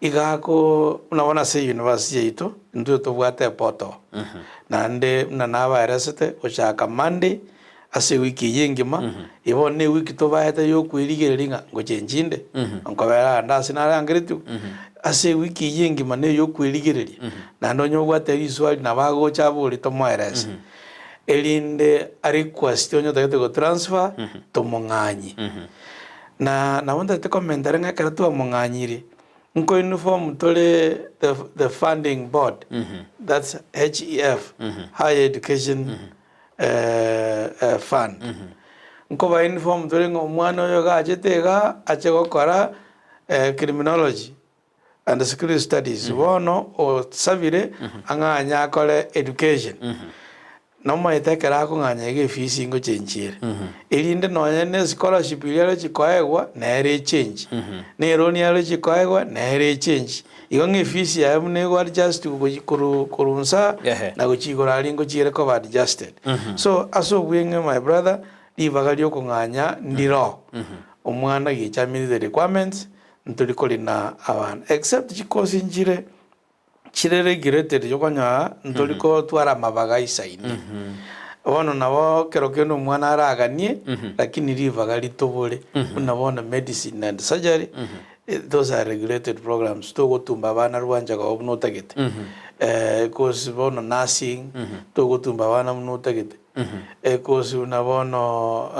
iga ako buna bono ase university yaito, intwe tobwate eportal. Naende buna nabaeresete, gochaka Monday, Ase ewiki eyio engima, igo bono na ewiki tobaete ya okwerigereria ng'a ngochenchi inde, nkobera ande ase narangeretigwe. Ase ewiki eyio engima na eya okwerigereria, naende onye obwate riswali nabo agocha abore tomoerese, erinde arequest onye otagete gotransfer tomong'anyie. Na nabo ntagete komenta ere ng'a ekero twamong'anyirie, Nko inform tore the the funding board that's HEF Higher Education Fund nkoba inform tore ng'a omwana oyo iga achete iga ache gokora criminology and security studies bono osabire ang'anye akore education. Nomaete ekero akong'anya iga efisi ngochenchia ere, erinde nonya ne scholarship eria arochie koegwa nere echenchi, na eroni arochie koegwa nere echenchi. Igo ng'a efisi yaye buna ego adjust gochi korwa korwa nsa Ehe. na gochia igoro aria ngochia ere koba adjusted. So ase obweng'e my brother, ribaga riokong'anya ndiro, omwana gicha meet the requirements, ntori korina abana except chikosi nchire. Chire regulated okonyora ntori kotwara amabaga aisaine. Bono nabo kero kende omwana araganie lakini ribaga ritobore buna bono medicine and surgery those are regulated programs togotumba abana rwancha koba buna otagete. Course bono nursing togotumba abana buna otagete. Course buna bono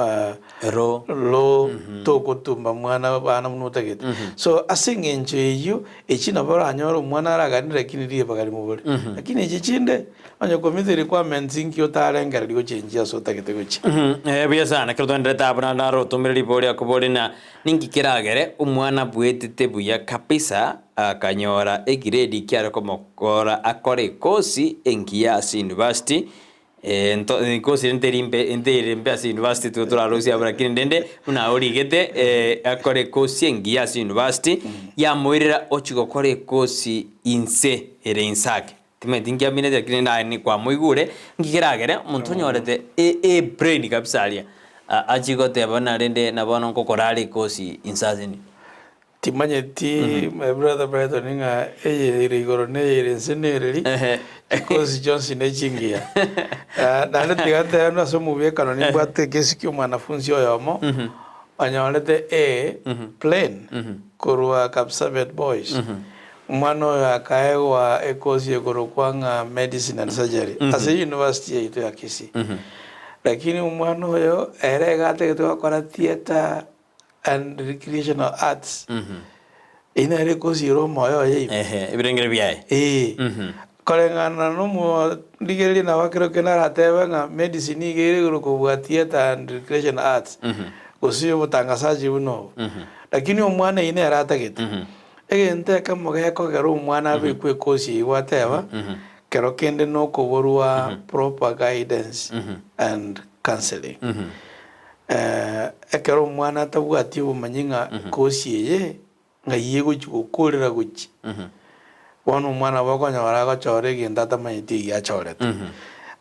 Law. law togotumba mwana abana buna otagete. So ase eng'encho eyio Echi nabo oranyore omwana araganire lakini ribaga rimobore. Lakini echi chinde, onye komeet requirements inki otarengereria gochenchia ase otagete gochia. Eh, buya sana. Ekero twaenderete abwo naende narotomire ribori akobori na ninki keragere omwana bwetete buya kabisa akanyora egiredi kiare komokora akore ekosi engiya ase university Eh, nto gose nteri mbe ntere mbe ase university tigo torarosie abwo lakini rende buna origete eh, akore ekosi engiya ase university, yamoirera ochia gokora ekosi inse ere inse ake. Timanyeti nki aminete lakini rende aye ni kwamoigure, nki keragere omonto onyorete e- ebrain kabisa aria, a- achie goteba buna rende na bono nkokora are ekosi inse ase ime. Timanyeti my brother Brighton ng'a eye ere igoro na eye ere inse nereri, Ehe. chikosi chionsi nechingiya. Ah, naende tiga ntebe ase omobwekano nimbwate ekesi kia omwanafunzi oyomo, onyorete A plain korwa Kapsabet Boys. Omwana oyo akaegwa ekosi ekorokwa ng'a Medicine and Surgery ase university yaito ya Kisii. Lakini omwana oyo ere iga atagete gokora theatre and recreational arts, eyio nere ekosiira omoyo oye ime. Ehe, ebirengero biaye. Ee. Koreng'ana na omorigereria nabo ekero kende aratebe ng'a medicine nigo ere igoro kobua theatre and recreational arts, gose obotangasaji buna obo. Lakini omwana eyio nere atagete. Egento ekemo gekogera omwana abekwe ekosi eyio gwateba, kero kende nokoborwa proper guidance and counselling. Ekero omwana atabwati obomanyi ng'a ekosi eye ng'ai egochi gokorera gochia, bono omwana nabo okonyora agochora egento atamanyeti eyio achorete.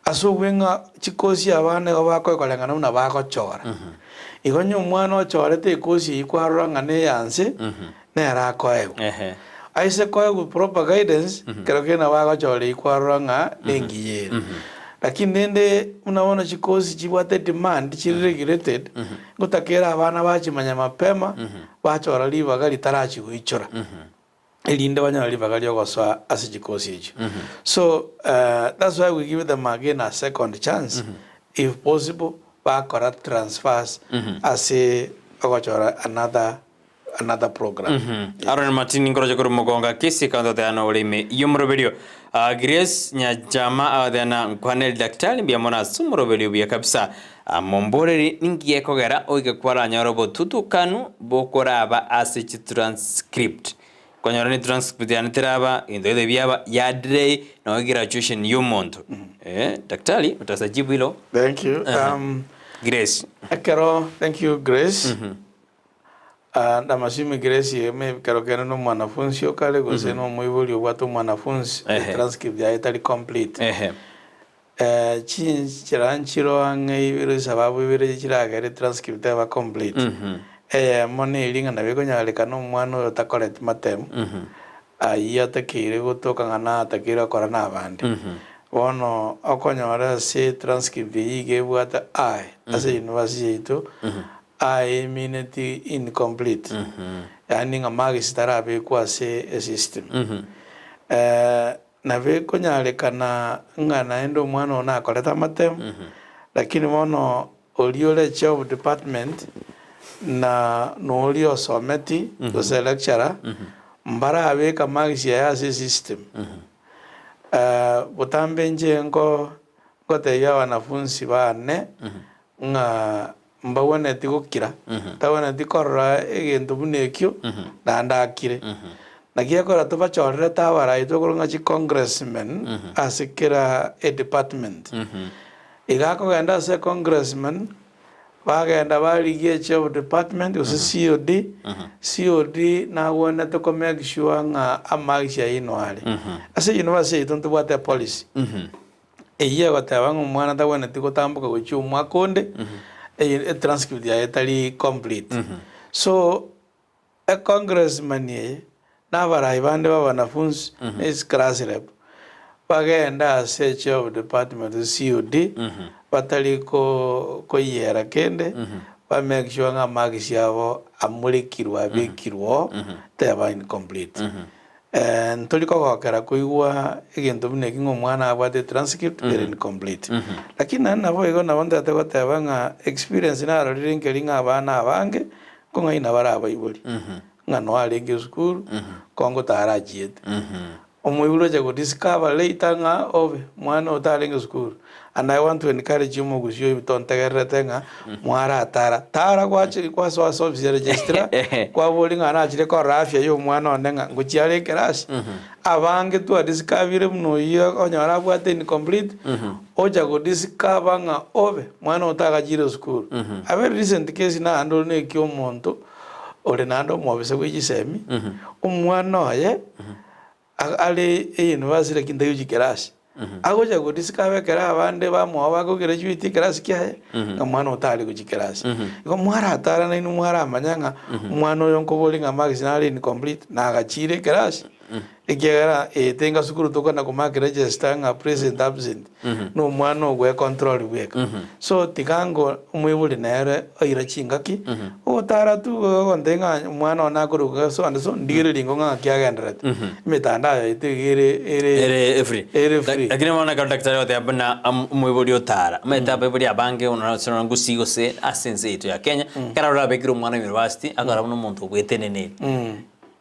Ase obwe ng'a chikosi abana igo bakoekoreng'ana buna bagochora. Igo onye omwana ochorete ekosi eyio kwarora ng'a neya nse, nere akoegwa. Aise koegwa proper guidance, kero kende nabo agochora eyio kwarora ng'a nengiya ere. Lakini rende buna bono chikosi chibwate demand chire regulated, ngotakere abana bachimanya mapema, bachora ribaga ritarachia goichora, erinde banyore ribaga riogosoa ase chikosi echio. So that's why we give them again a second chance if possible, bakora transfers ase ogochora another another program. Aaron Martin nkoroche korwa Mogonga Kisii county oteana ore ime y'omoroberio. Ah, Grace Nyachama agoteana nkwaneri daktari mbuya mono ase omoroberio buya kabisa. Ah, momboreri ninki gekogera oike kwaranyore obotutukanu bokoraba ase chitranscript. Konyora ne transcript yane teraba egento gete biaba ya delay nonya graduation y'omonto. Eh, daktari utasajibu hilo. Thank you. Grace. Ekero, thank you Grace. Ndamashimi Grace ime ekero kende na omwanafunsi okare gose na omoibori obwate omwanafunsi Ehe. transcript yaye etari complete. Ehe. Chinchera nchiro ang'e ibere esababu ibere chiragere transcript eba complete. Eyemo neri ng'a nabo ekonyarekana omwana oyo otakoreti matemu, ayio atakeire gotoka ng'a natakeire gokora na abande. Bono okonyora ase transcript eyio iga ebwate I ase university yaito, I emineti incomplete, yaani ng'a marks tarabekwa ase esystem. Nabo ekonyarekana ng'a naende omwana oyo nakorete amatemu, lakini bono oria ore chair of department na noria osometi gose lecturer, mbarabeke marks yaye ase esystem. Botambe inche nko ngotebia abanafunsi bane ng'a mbagwenereti gokira, ntagwenereti korora egento buna ekio naende akire. Naki ekero tobachorerete abarai tokorwa ng'a chicongressmen ase kera edepartment, iga akogenda ase econgressman, bagenda barigia echair of department gose COD, COD nagwenerete ko make sure ng'a amarks aino are. Ase university yaito ntobwate epolicy. Eyio egoteba ng'a omwana tagwenereti gotamboka gochia omwaka onde, eye etranscript yaye etari complete. So, econgressman eye, na abarai bande ba abanafunsi, na ase class rep, bagende ase echair of department gose COD, batari ko koyiera kende, ba make sure ng'a amarks abo amorekirwe abekirwe oo, teba incomplete. Ntori kogokera koigwa egento buna eki ng'a omwana abwate etranscript ere incomplete. Lakini naende naboigo nabo ntagete goteba ng'a experience narorire nkeri ng'a abana abange nkong'aina bare abaibori, ng'a noo arenge esukuru kongo tarachiete. Omoibori ocha go discover later ng'a obe mwana oyo tarenge esukuru. And I want to encourage you omogusii oyo tontegererete ng'a mwaratara. Tara gwachi gwasoa ase ofisi ya registrar, kwaboria ng'a nachire korora afya ya omwana one ng'a ngochia are ekerasi. Abange twadiscovire buna oyio onyora abwate incomplete, ocha godiscover ng'a obe mwana oyo tagachire esukuru. A very recent case naende ore na ekia omonto ore naende omobisa bwe chisemi, omwana oye Are eyunivasiti lakini tari gochia ekerasi. Agocha godiscover ekero abande bamwabo bakograduate ekerasi kiaye, ng'a mwana oyo tari gochia ekerasi. Igo mwaratara nainwe mwaramanya ng'a omwana oyo nkoboria ng'a marks nare incomplete, nagachiire ekerasi, ekiagera eye tenga sukuru tokona komark register ng'a present absent, na omwana ogwecontrol bweka. So tiga ango omoibori nere oira chingaki, ogotara tu ogontebia ng'a omwana one akorokwa so and so, ndigererie ingo ng'a ng'aki agendererete. Emetandao yaito iga ere ere Ere free. ere free. Lakini bono ekero daktari agoteba buna omoibori otara, omanyete abaibori abange buna ase Gusii gose ase ense yaito ya Kenya, ekero orabekire omwana university, akora buna omonto obweteneneri.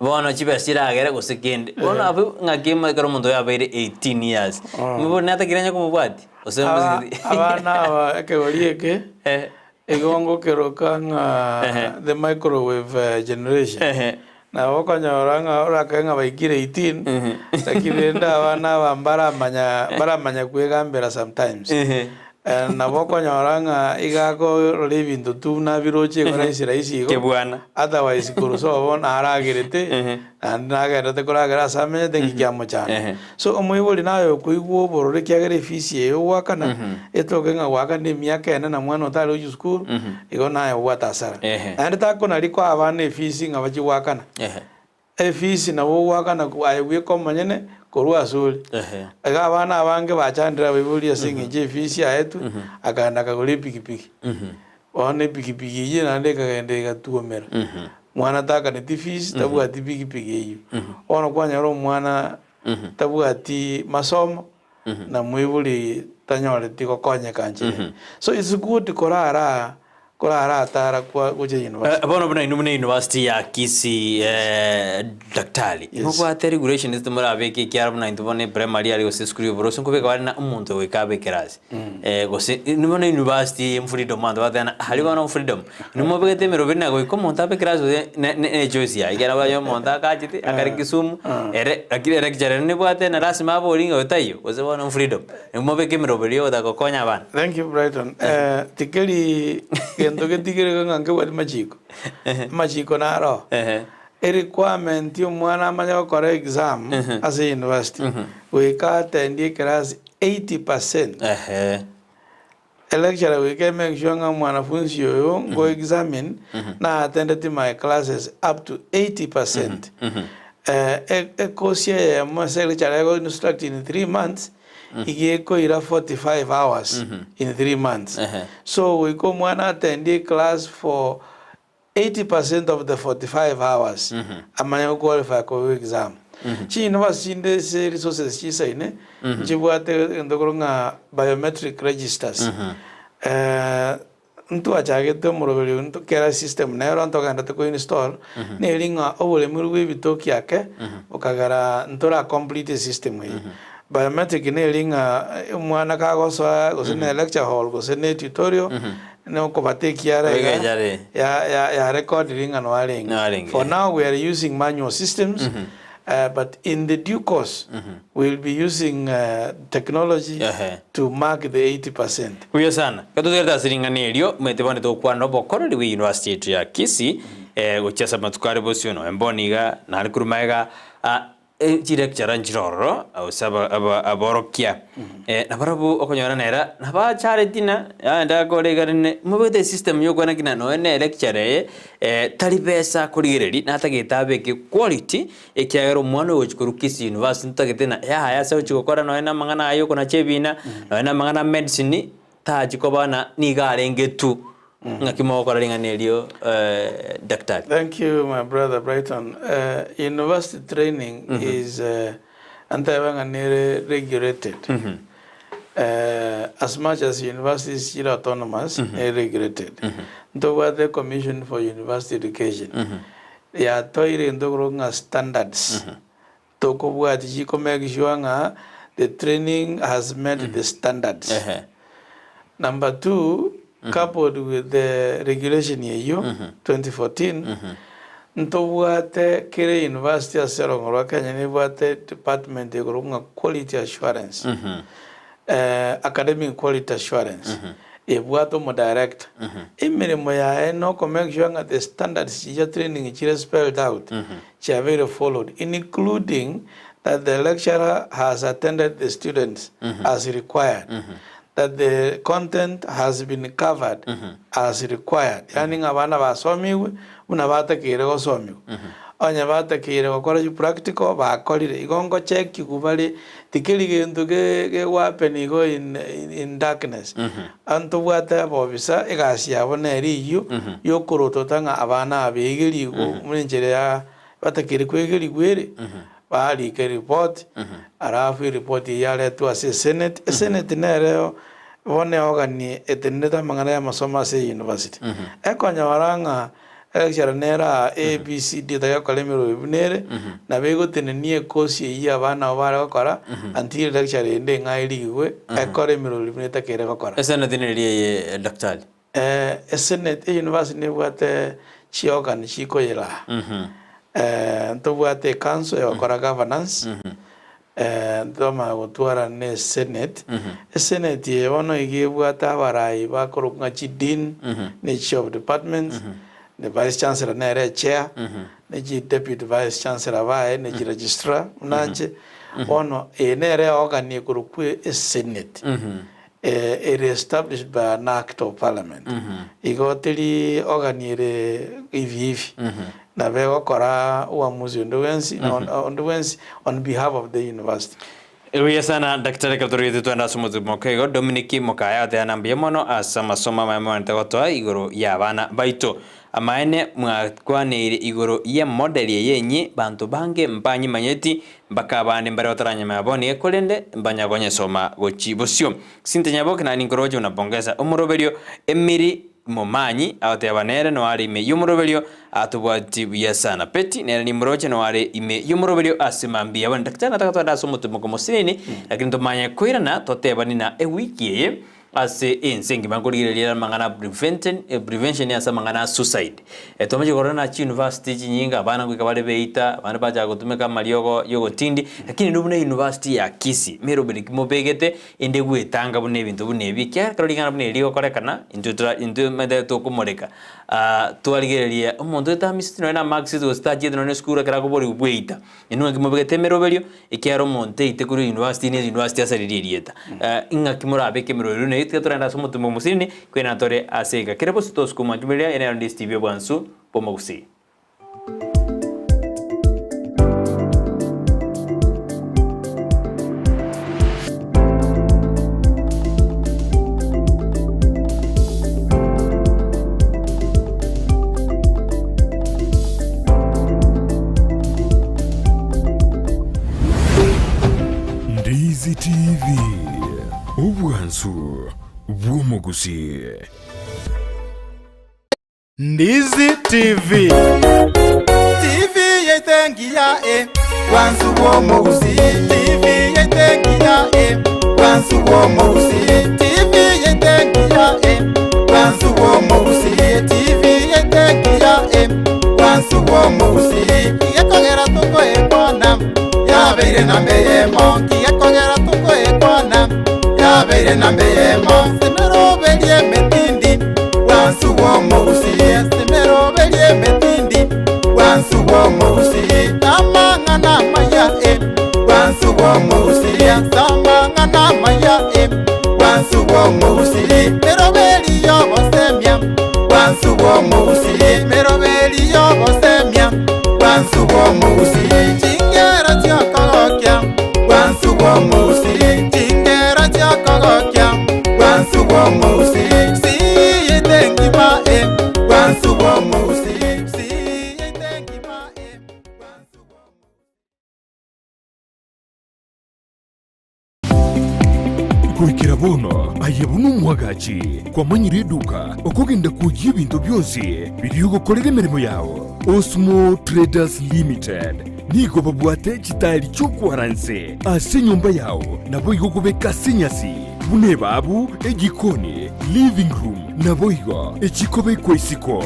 Bono chibesa chiragere gose kende. Bono abwo ng'aki ekero omonto oyo abeire 18 years, omoibori natakire onye komobwatia? Gose Aba- omosiri abana aba ekegori eke Eh. igo ngokeroka ng'a Ehe. the microwave eh, generation Ehe. nabo okonyora ng'a orakae ng'a baikire 18 lakini rende abana aba mbaramanya baramanya kwegambera sometimes Ehe. Eh, nabo okonyora ng'a iga akorora ebinto tu nabiroche igo rahisi rahisi igo Kebwana. otherwise korwa sobo naragerete Ehe. naende nagenderete koragera ase amenyete ng'iki kiamochanda. Ehe. So omoibori naye okoigwa obororo ekiagera efisi eye ogoakana etoke ng'a goakana emiaka ene na mwana otare gochia sukuru igo naye obwate hasara. Ehe. Naende takonaria koa abana efisi ng'a bachie goakana. Ehe. Efisi nabo ogoakana aye bweka omonyene korwa ase ore. Ehe. Iga abana abange bachandire abaibori ase eng'encho efisi yaetwe, akagenda akagora epikipiki. Bono epikipiki eyio naende ekagenda egatuomera. Mwana takaneti fees, tabwati pikipiki eyio. Bono kwanyora omwana tabwati masomo, na moibori tanyoreti gokonyeka nchera. So it's good korara koraratara kwa gochia university. Bono buna inwe buna university ya Kisii daktari, Yes. mobwate regulations timorabeke ekiara buna intwe bono eprimary aria gose esukuru ya oboroso nkobeka bare na omonto goika abe ekerasi. Gose inwe bono university eye freedom abanto bagotebi ng'a aria bono freedom, inwe mobegete emeroberi na goika omonto abe ekerasi gose ne ne echoice yaye ekiagera oyo omonto akachete akare Kisumu, ere lakini electurer ere nebwate na lasima abori ng'a oyo taiyo, gose bono freedom. Inwe mobeke emeroberi yogotaka gokonya abana. Thank you Brighton. Tikeri gento getigere ng'a nkebwati machiko. Amachiko naro. Erequirement omwana amanye gokora exam ase university goika attend ekerasi 80%. Ehe. Electurer goika e make sure ng'a omwanafunsi oyo ngo examine na attended my classes up to 80%. Ecourse eyemo ase lecturer ego instruct in 3 months. iga ekoira 45 hours in 3 months. So goika omwana attendie eclass for 80% of the 45 hours amanye go qualify koigwa exam. Chi university chinde ase resources chisaine nchibwate egento ekorwa ng'a biometric registers. Ntwachagete omoroberio oyio nto kera system nero ntogenderete ko install neri ng'a oboremi bwa ebitoki ake bokagera ntora complete esystem eye. Biometric neri ng'a omwana kagosoa gose ne lecture hall gose ne tutorial na okobata ekiara iga Oigechare. ya ya ya recordiri ng'a noarenge. Noarenge, For eh. now we are using manual systems but in the due course we will be using technology Ehe. to mark the 80%. Buya sana. Ekero totigarete ase ring'ana erio, omanyete bono togokwana obokoreri bwe university yaito ya Kisii, gochia ase amatuko are bosio nonya mbono iga, nare korwa magega, chilecturer nchire ororo, gose aba aba aborokia, nabarabwo okonyora nere nabachareti ng'a yaani ndakore iga rende mobete esystem ya okwana ki ng'a nonya na electurer eye tari besa akorigereria, natagete abeke quality, ekiagera omwana oyo ogochia korwa Kisii University ntotagete ng'a yaya ase ogochia gokora nonya na amang'ana aya okonacha ebina, nonya na amang'ana a medicine, tachi koba ng'a nigo arenge tu. Ng'aki mogokora ring'ana erio daktari? Thank you my brother Brighton. University training is ntebe ng'a nere regulated. As much as universities chire autonomous, nere regulated. Ntobwate commission for university education. Yatoeire egento ekorokwa ng'a standards. Tokobwatia chiko make sure ng'a the training has met the standards. Number two, coupled with the regulation eyio 2014, ntobwate kera university ase orongo rwa Kenya nebwate department ekorokwa ng'a quality assurance, academic quality assurance, ebwate omodirector. Emeremo yaye noko make sure ng'a the standards chiria training chire spelled out, chiabeire followed including that the lecturer has attended the students as required, that the content has been covered as required, yaani ng'a abana basomigwe buna batakeire gosomigwa. Onye batakeire gokora chipractical bakorire, igo ngochekigwa bare tikeri gento ge gegohappen igo in in darkness. Ntobwate abobisa egasi yabo nere eyio yokorotota ng'a abana aba beegerigwe buna enchera ya batakeire kwegerigwa ere, barike eripoti, alafu eripoti eyio yaretwe ase esenate, esenate nereo bono eoganie etenenete amang'ana y'amasomo ase eyunivasiti. Ekonyora ng'a Electurer nere aa A, B, C, D etari gokora emeremo buna ere, nabo egotenenia ekosi eyio abana abo bare gokora until lecturer ende eng'ao erigigwe ekore emeremo buna etakeire gokora. Esenate neria eye daktari. Esenate, eyunivasiti nebwate chiorgan chikoyera. Ntobwate ecouncil egokora governance, Twamanya gotwara ne senate, esenate eye bono iga ebwate abarai bakorokwa ng'a chi dean, ne chi of departments, ne vice chancellor nere echair, ne chi deputy vice chancellor baye, ne chi registrar buna inche. Bono eye nere organ ekorokwa esenate, ere established by an act of parliament. Igo teri organ ere hivi hivi, nabo egokora uamuzi onde bwensi, onde bwensi on behalf of the university. Buya sana Daktari ekero torigete twende ase omotwe moke igo Dominic Mokaya agoteana mbuya mono ase amasomo amaya mwanete gotoa igoro ya abana baito. Amaene mwakwaneire igoro y'emodeli eye enyia banto bange mbanyimanyeti mpaka abande mbare bataranyemanya bono iga korende mbanya konyesoma gochia bosio. Cynthia Nyaboke naye ninkoroche buna pongesa omoroberio Emily Momanyi agoteba nere noare ime y'omoroberio atobwati buya sana. Betty nere nimoroche noare ime y'omoroberio ase mambia. Bono daktari nataka twende ase omotumoko mosinini lakini tomanye koirana totebani na ewiki eye ase ense engima nkorigereria amang'ana a prevention prevention ase amang'ana a suicide. Twamachire korora na chiuniversity chinyinge abana goika bare beita, abande bachaka gotumeka amariogo ya ogotindi, lakini intwe buna university ya Kisii, meroberi ki mobegete ende gwetanga buna ebinto buna ebi, ekiagera ekero ring'ana buna eri rigokorekana, intwe tora intwe omanyete tokomoreka. Twarigereria omonto otamiseti nonye na marks gose tachiete nonye na esukuru ekero akoborigwa bweita, Inwe ng'aki mobegete emeroberio, ekiagera omonto aite korwa university na university ase riria erieta. Ing'aki morabeke emeroberio buna eyio, tiga torende ase omotumo omosini, kweri natore ase iga. Kere bosio tosukuma nchumeria, ere nero ndi Steve Obwansu bw'omogusii. bw'omogusii. Ndizi TV. TV yaito engiya e, bwansu bw'omogusii. TV yaito engiya e, bwansu bw'omogusii. TV yaito engiya e, bwansu bw'omogusii. TV yaito engiya e, bwansu bw'omogusii. Gekogera tokoekwana, yabeire namba eyemo. Gekogera tokoekwana, yabeire namba eyemo. Semeroberie emetindi, bwansu bw'omogusii. Semeroberie emetindi, bwansu bw'omogusii. Amang'ana amaya e, bwansu bw'omogusii. Amang'ana amaya e, bwansu bw'omogusii. Meroberi y'obosemia, bwansu bw'omogusii. Meroberi y'obosemia, bwansu bw'omogusii. Chingero chi'okogokia, bwansu bw'omogusii. Chingero chi'okogokia, bwansu bw'omogusii. Siyite engima e, bwansu bw'omogusii. Siyite engima e, bwansu bw'omogusii. Goikera bono aye buna omwagachi kwamanyire eduka okogenda kwoyia ebinto bionsi biria ogokorera emeremo yao. Osmo Traders Limited nigo babwate chitairi chi'okwara nse ase enyomba yao naboigo okobeka ase enyasi buna ebabu, ejikoni, living room naboigo echikobekwa isiko.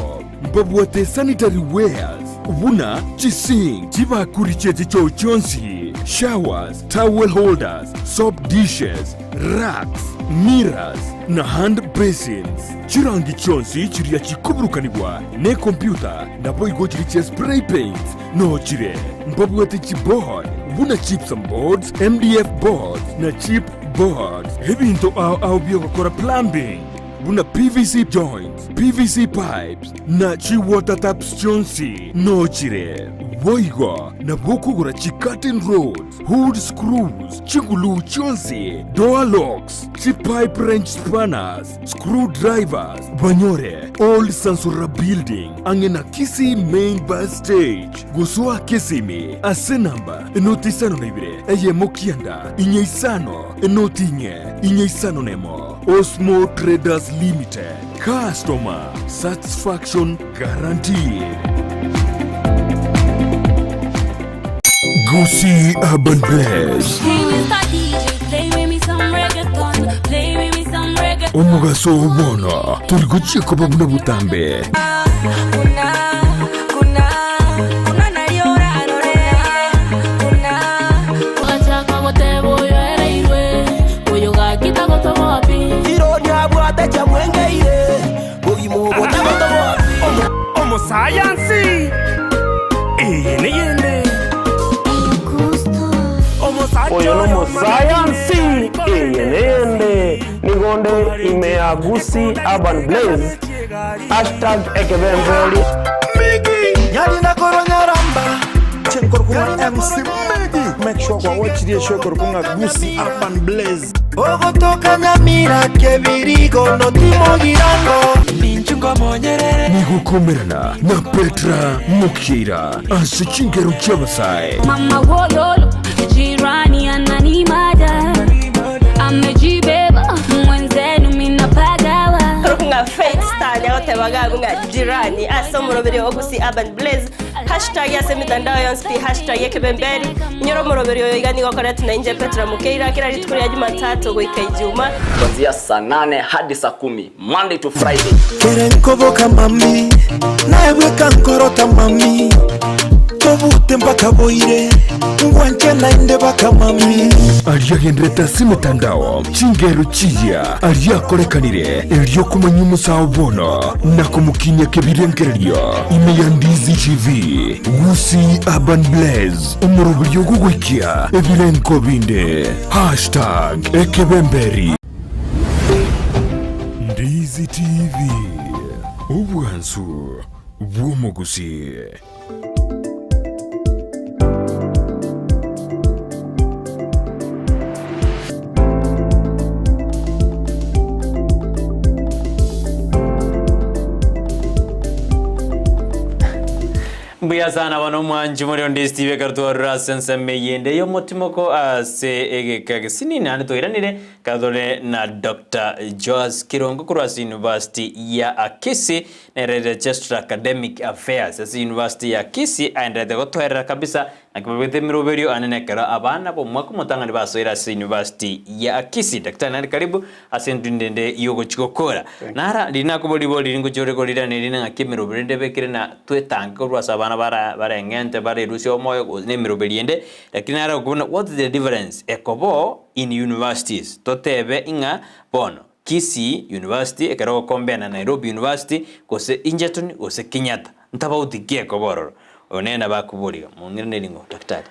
Mbabwate sanitary wares buna chisink, chibakuri chie chichoo chionsi, showers, towel holders, soap dishes, racks, mirrors, na hand basins. Chirangi chionsi chiria chikoburukanigwa nekompyuta naboigo chiria chia spray paints noo chire. Mbabwate chiboard buna gypsum boards, MDF boards na chip boards. Ebinto ao ao biogokora plumbing. buna PVC joints, PVC pipes, na chi water taps chionsi nochire. Boigo nabo okogora chi curtain rods, hood screws, chiguluu chionsi, door locks, chi pipe wrench spanners, screw drivers, banyore Old Sansora Building ang'e na Kisii Main Bus Stage. Gosoa Kisimi ase namba enoti isano na ibere eyemo kianda inye isano enoti inye inye isano nemo. Osmo Traders Limited, customer satisfaction guaranteed. Gusii Urban Blaze. Hey, Mr. DJ, play with me some reggaeton. Play with me some reggaeton. Omogaso oo bono tori gochia koba buna botambe. Ogachaka goteba oyo ereirwe, oyo gaki tagotoboa pi. Rirorio abwate chiamwengeire, bogima obo tagotoboa pi. Omosayansi eye neyende. Oyo nomosayansi eye neyende nigonde ime ya Gusii Urban Blaze hashtag ekebemberi. Nyarina koronyaramba Chenkorokong'a MC Miggy. Make sure kwa watch the show korokong'a Gusii Urban Blaze. Ogotoka Nyamira kebirigo notimogirango. Nigo okomerana na Petra Mukiira ase chingero chi'abasae. Mama wololo, jirani ananimada, amejibeba mwenzenu minapagawa. Korokong'a Faith Star nyagotebaga abwo ng'a jirani ase omoroberi o Gusii Urban Blaze hashtag ase emitandao yonsi pi hashtag ekebemberi inyore omoroberi oyo iga nigo okoretwe na inche Petra Mukeira kera rituko ria Jumatatu goika Ijuma. Kuanzia saa nane hadi saa kumi Monday to Friday. Kere nkoboka mami naebweka nkorota mami tobute mpaka boire ngwanche naende baka mami. Aria agenderete ase emetandao, chingero chiya aria akorekanire erio komanya omosao bono na komokinyia kebirengererio ime ya Ndizi TV, Gusii Urban Blaze, omoroberio ogogoikia ebirengo binde. Hashtag ekebemberi. Ndizi TV, obwansu bw'omogusii. Mbuya sana bono omwanchi more onde Steve ekero twarure ase ensemo eyende y'omotimoko ase egeka gesinini naende twairanire. Kathore na Doctor Joas Kirongo korwa ase University ya Kisii nere Registrar Academic Affairs ase University ya Kisii aenderete gotoerera kabisa naki babete emeroberio ane nekero abana b'omwaka omotang'ani basoire ase University ya Kisii. Daktari naende karibu ase entunda ende y'ogochia gokora. Nara riria nakoboria ribori riria ngochia ore korirana erinde ng'aki emeroberio ende ebekire na twetange korwa ase abana bara bareng'ente barerusie omoyo gose na emeroberio ende lakini nara gokobuna what is the difference ekobo in universities totebe ing'a bono Kisii University ekero ogokombea na Nairobi University gose Egerton gose Kenyatta ntabauti ki ekoba ororo? Oyo nere nabo akoboria iga mong'iranerie ng'o daktari?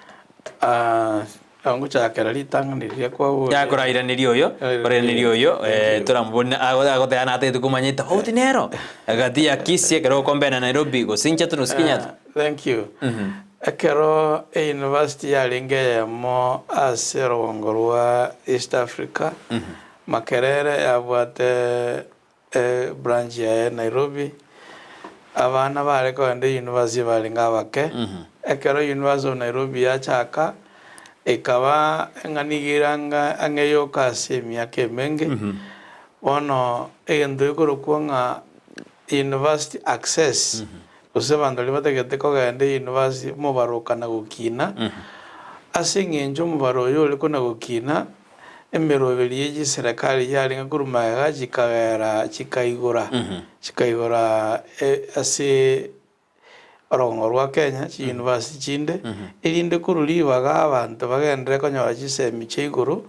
Ngochakera ritang'ani riria kwaboria. Yakorairaneria oyo, korairaneria oyo, eh, toramoborie agoteba natagete komanya etofauti nero gati ya Kisii ekero ogokombea na Nairobi gose Egerton gose Kenyatta. Thank you. Ekero eyunivasiti yarenge eyemo ase orogongo rwa East Africa, Makerere yabwate ebranch yaye Nairobi, abana bare kogenda eyunivasiti barenge abake. Ekero University of Nairobi yachaka, ekaba ng'a nigo ere anga ang'e yoka ase emiaka emenge. Bono egento gekorokwa ng'a University access, gose abanto baria batagete kogenda eyunivasiti omobaro okana gokina, ase eng'encho omobaro oyo ore kona gokina, emeroberi ye chiserekari yarenge korwa magega chikagera chikaigora chikaigora ase orogongo rwa Kenya chiyunivasiti chinde, erinde korwa ribaga abanto bagenderere konyora chisemi chia igoro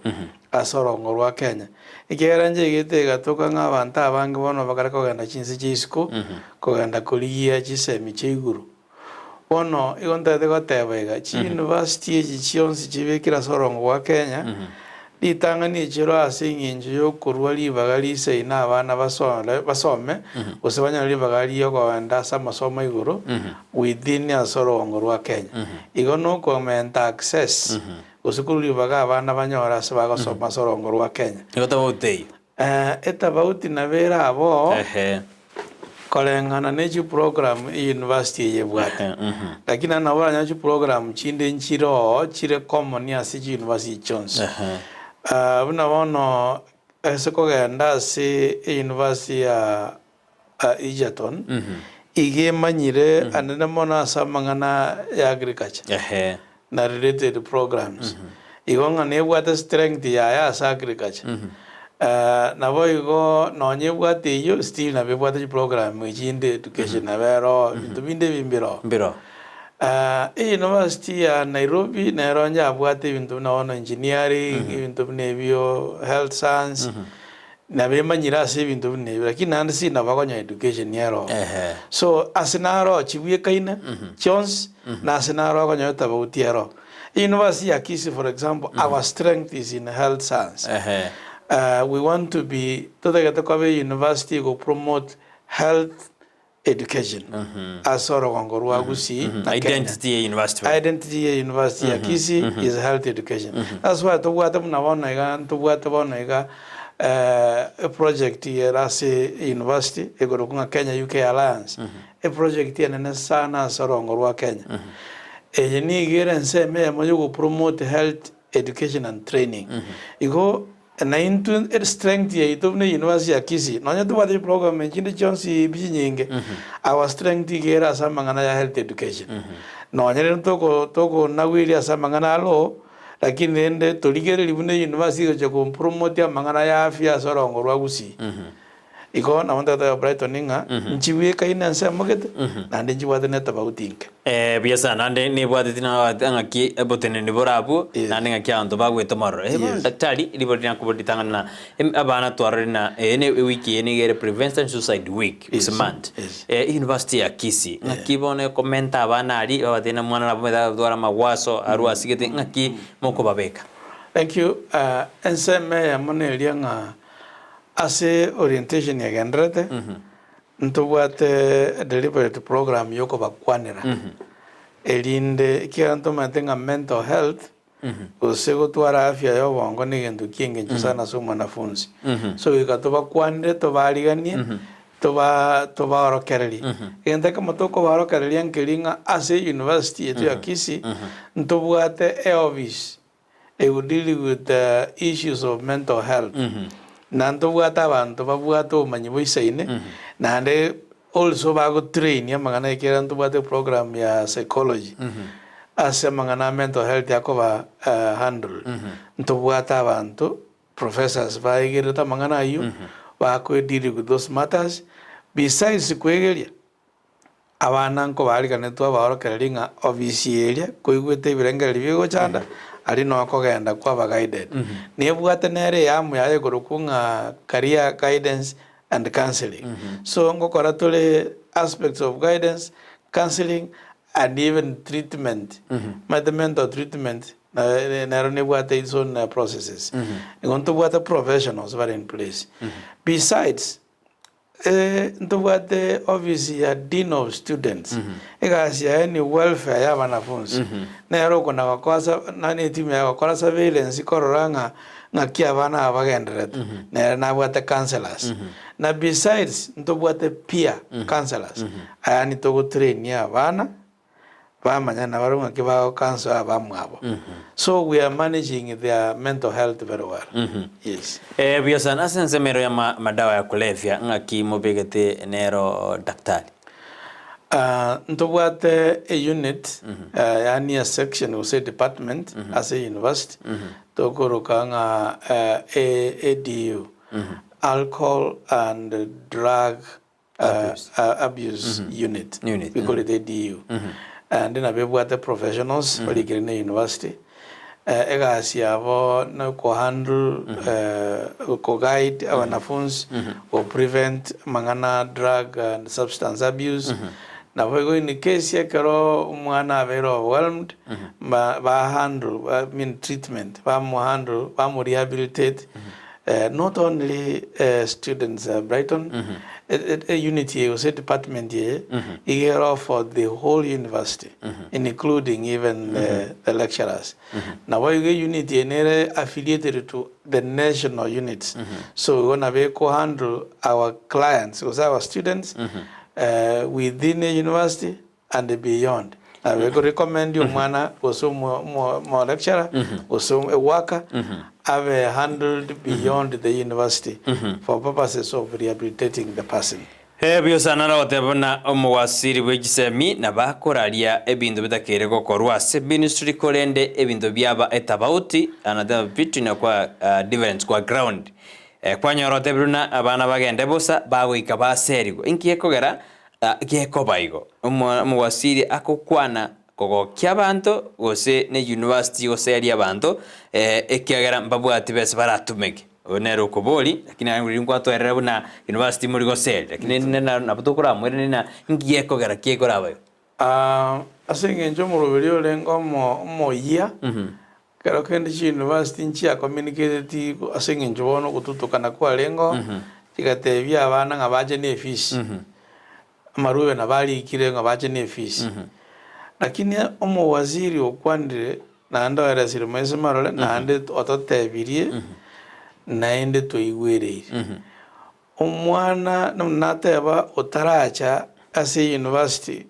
ase orogongo rwa Kenya. Ekiagera inche egete egatoka ng'a abanto abange bono bakare kogenda chinse chia isiko, kogenda korigia chisemi chia igoro. Bono igo ntagete goteba iga, chiyunivasiti echi chionsi chibekire ase orogongo rwa Kenya, ritang'ani echiro ase eng'encho y'okorua ribaga risaine abana basore basome, gose banyore ribaga ri'okogenda ase amasomo a igoro within ase orogongo rwa Kenya. Igo nokomenta access gose korua ribaga abana banyore ase bagosoma ase orogongo rwa Kenya. Igo tobauti eyio. Etabauti nabo ere aboo Ehe. koreng'ana ne chiprogram eyunivasiti eye ebwate. Lakini naende nabo oranyore chiprogram chinde nchire oo chire common ase chiyunivasiti chionsi. Buna bono ase kogenda ase eyunivasiti ya Egerton, iga emanyire anene mono ase amang'ana ya agriculture na related programs. Igo ng'a nebwate strength yaye ase agriculture. Naboigo nonye ebwate eyio still nabo ebwate chiprogram echinde education nabo ere oo, ebinto binde ebi mbire oo. Mbire oo. Eyunivasiti ya Nairobi nero onye yabwate ebinto buna bono engineering, ebinto buna ebio health science, Nabo emanyire ase ebinto buna ebi, lakini naende si nabo bakonyora education ere oo. So ase naro chibwekaine chionsi, na ase naro okonyora etabauti ere oo. University ya Kisii for example, our strength is in health science. We want to be, totagete koba university ego promote health education ase orogongo rwa Gusii na Kenya. Identity ye university bono. Identity ye university ya Kisii is health education. That's why tobwate buna bono iga ntobwate bono iga eproject ere ase university ekorokwa ng'a Kenya UK Alliance, eproject enene sana ase orogongo rwa Kenya. Eye nigo ere ensemo eyemo ya ogopromote health education and training. Igo Na intwe estrength yaito buna eyunivasiti ya Kisii, nonya tobwate chiprogram echinde chionsi pi chinyinge, our strength iga ere ase amang'ana ya health education. Nonya rende toko tokonagweria ase amang'ana a law, lakini rende torigereria buna eyunivasiti egochia kopromote amang'ana ya afya ase orongo rwa Gusii. Igo nabo ntagete Brighton ng'a nchibwekaine ensemo gete, naende nchibwate ne etabauti inke. Eh, buya sana naende nebwateti na ng'aki oboteneneri bore abwo naende ng'aki abanto bagwete omororo. Eh, bono daktari, ribo rinakobo ritang'ani na em- abana twarorire na eye ne ewiki eye nigo ere prevention suicide week gose month. Eh, university ya Kisii, ng'aki bono ekomenta abana aria babatebie na mwana nabo omanyete agotwara amagwaso arwe asigete ng'aki mokobabeka? Thank you. Ensemo eyemo neria ng'a Ase orientation egendererete, ntobwate deliberate program yokobakwanera, erinde ekiagera ntomanyete ng'a mental health gose gotwara afya ya obongo na egento kia engencho sana ase omwanafunzi. So goika tobakwanere tobariganie, toba tobaorokererie. Egento ekemo tokobaorokereria nkeri ng'a ase university yaito ya Kisii, ntobwate eoffice. Egodeal with the issues of mental health. Na ntobwate abanto babwate obomanyi boisaine, naende also bagotrain amang'ana ekiagera ntobwate program ya psychology ase amang'ana a mental health akoba handled. Ntobwate abanto professors baegerete amang'ana ayio, bakoedeal with those matters. Besides koegeria, Abana nkobariganetwe abaorokereria ng'a ofisi eria koigwete ebirengererio bigochanda, aria noo okogenda kwaba guided. Nebwate nere eamu yaye ekorokwa ng'a career guidance and counselling. So ngokora tore aspects of guidance, counselling and even treatment. Omanyete mental treatment nero nebwate its own processes. Igo ntobwate professionals bare in place. Besides, Ntobwate office ya Dean of Students, egasi yaye ni welfare ya abanafunsi. Nere okona gokoa sa na ne etimu yaye gokora surveillance korora ng'a ng'aki abana aba bagendererete. Nere nabwate counsellors. Na besides ntobwate peer counsellors, aya nitogotrainia abana bamanya nabarabwo ng'aki bagokanso abamwabo. So we are managing their mental health very well. Yes. Eh, buya sana ase ensemo ero ya ma- madawa ya kulevya ng'aki mobegete nero daktari? Ah, ntobwate a unit ah, yaani a section gose a department ase university tokoroka ng'a eh, A- ADU alcohol and drug Abuse. abuse unit, Unit, we call it ADU and nabo ebwate professionals barikire na university Eh, egasi yabo na kohandle eh, koguide abanafunzi go prevent amang'ana drug and substance abuse nabo igo in case ekero omwana abeire overwhelmed ba ba handle I mean treatment bamohandle bamorehabilitate Not only students Brighton, e unit eye gose department eye iga ero for the whole university including even the lecturers. Nabo igo e unit eye nere affiliated to the national units so igo nabo eko handle our clients gose our students within the university and beyond. Nabo eko recommend omwana gose omo omo lecturer gose a worker abe handled beyond the university for purposes of rehabilitating the person. Ebio sana nagoteba buna omowasiri bwe chisemi nabo akoraria ebinto bitakeire gokorwa ase ministry korende ebinto biaba etabauti anateba between okwa difference kwa ground kwanyora otebire buna abana bagende bosa bagoika baserigwe inki gekogera Gekoba igo, omowasiri agokwana kogokia abanto, gose ne university goseria abanto, ekiagera mbabwati besa baratumeke. Oyo nere okobori, lakini aye riria nkwatoerera buna university mori goseria, lakini nabo tokoramoiranie na inki gekogera ki ekoraba igo. Ase eng'encho omoroberi orenge omoyia, ekero kende chiuniversity nchiacommunicateti ase eng'encho bono ogotutokana kwarengeo, chigatebia abana ng'a bache na efees, amarube nabo arikire ng'a bache na efees. Lakini omowaziri okwanire naende oeresire moise marore naende ototebirie naende toigwereire. Omwana nateba otaracha ase university